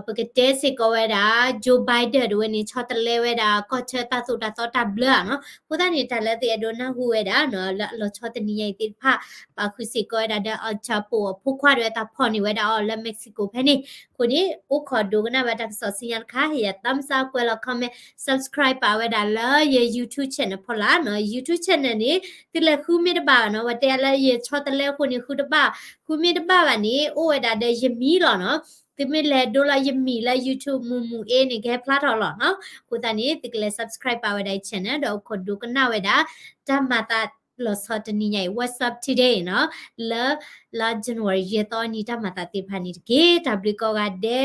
ပကတဲစ့ၢ်ကီးဝဲဒၣ် Joe Biden တဝဲန့ၣ် ဆီတလဲဝဲဒၣ်ကီၢ်ဆၢတၢ်သိၣ်တၢ်သီတၢ်ဘျၢနီၤ. အဃိသတးန့ၣ် တၢ်လၢသုအဲၣ်ဒိးနၢ်ဟူဝဲဒၣ်နီၤ လၢအလီၤဆီတနံၤညါအံၤသ့ၣ်တဖၣ် ပာ်ဃုာ်စ့ၢ်ကီးဝဲဒၣ်ဒီး El Chapo အဖိခွါတဝဲတၢ်ဖီၣ်န့ၢ်ဝဲဒၣ်အီၤလၢ Mexico ဖဲန့ၣ်. အဃိန့ၣ် အိၣ်ခိးဒိကနၣ်ဘၣ်တၢ်ကစီၣ်ဆူညါတခါ ဟ့ၣ်ယၤ thumbs up ကွဲးလီၤ comment subscribe ပာ်ဝဲဒၣ်လၢယ YouTube channel ဖီလာ်နီၤ. YouTube channel န့ၣ် သုလဲၤဃုမ့ၢ်တဘၣ်ဘၣ်နီၤ ပှၤတဲလၢယဆီတလဲအဃိန့ၣ် ဃုတဘၣ်, ဃုမ့ၢ်တဘၣ်ဘၣ်န့ၣ် အိၣ်ဝဲဒၣ်ဒီးယမံၤလီၤနီၤ. သုမ့ၢ်လဲၤဒိလီၤယမံၤလၢ YouTube မုၢ်မုၢ်အ့န့ၣ် ကဟဲဖျါထီၣ်လီၤနီၤ. အဃိသတးန့ၣ် သုကလဲၤ subscribe ပာ်ဝဲဒၣ်ယ channel ဒီးအိၣ်ခိးဒိကနၣ်ဝဲဒၣ် တၢ်မၤသးလီၤဆီတနံၤညါအံၤ What's up today နီၤ လၢ လါ January ယဲၢ်သီအနံၤ တၢ်မၤသးသ့ၣ်တဖၣ်န့ၣ်တက့ၢ်. တၢ်ဘျုးကိးဂၤဒဲး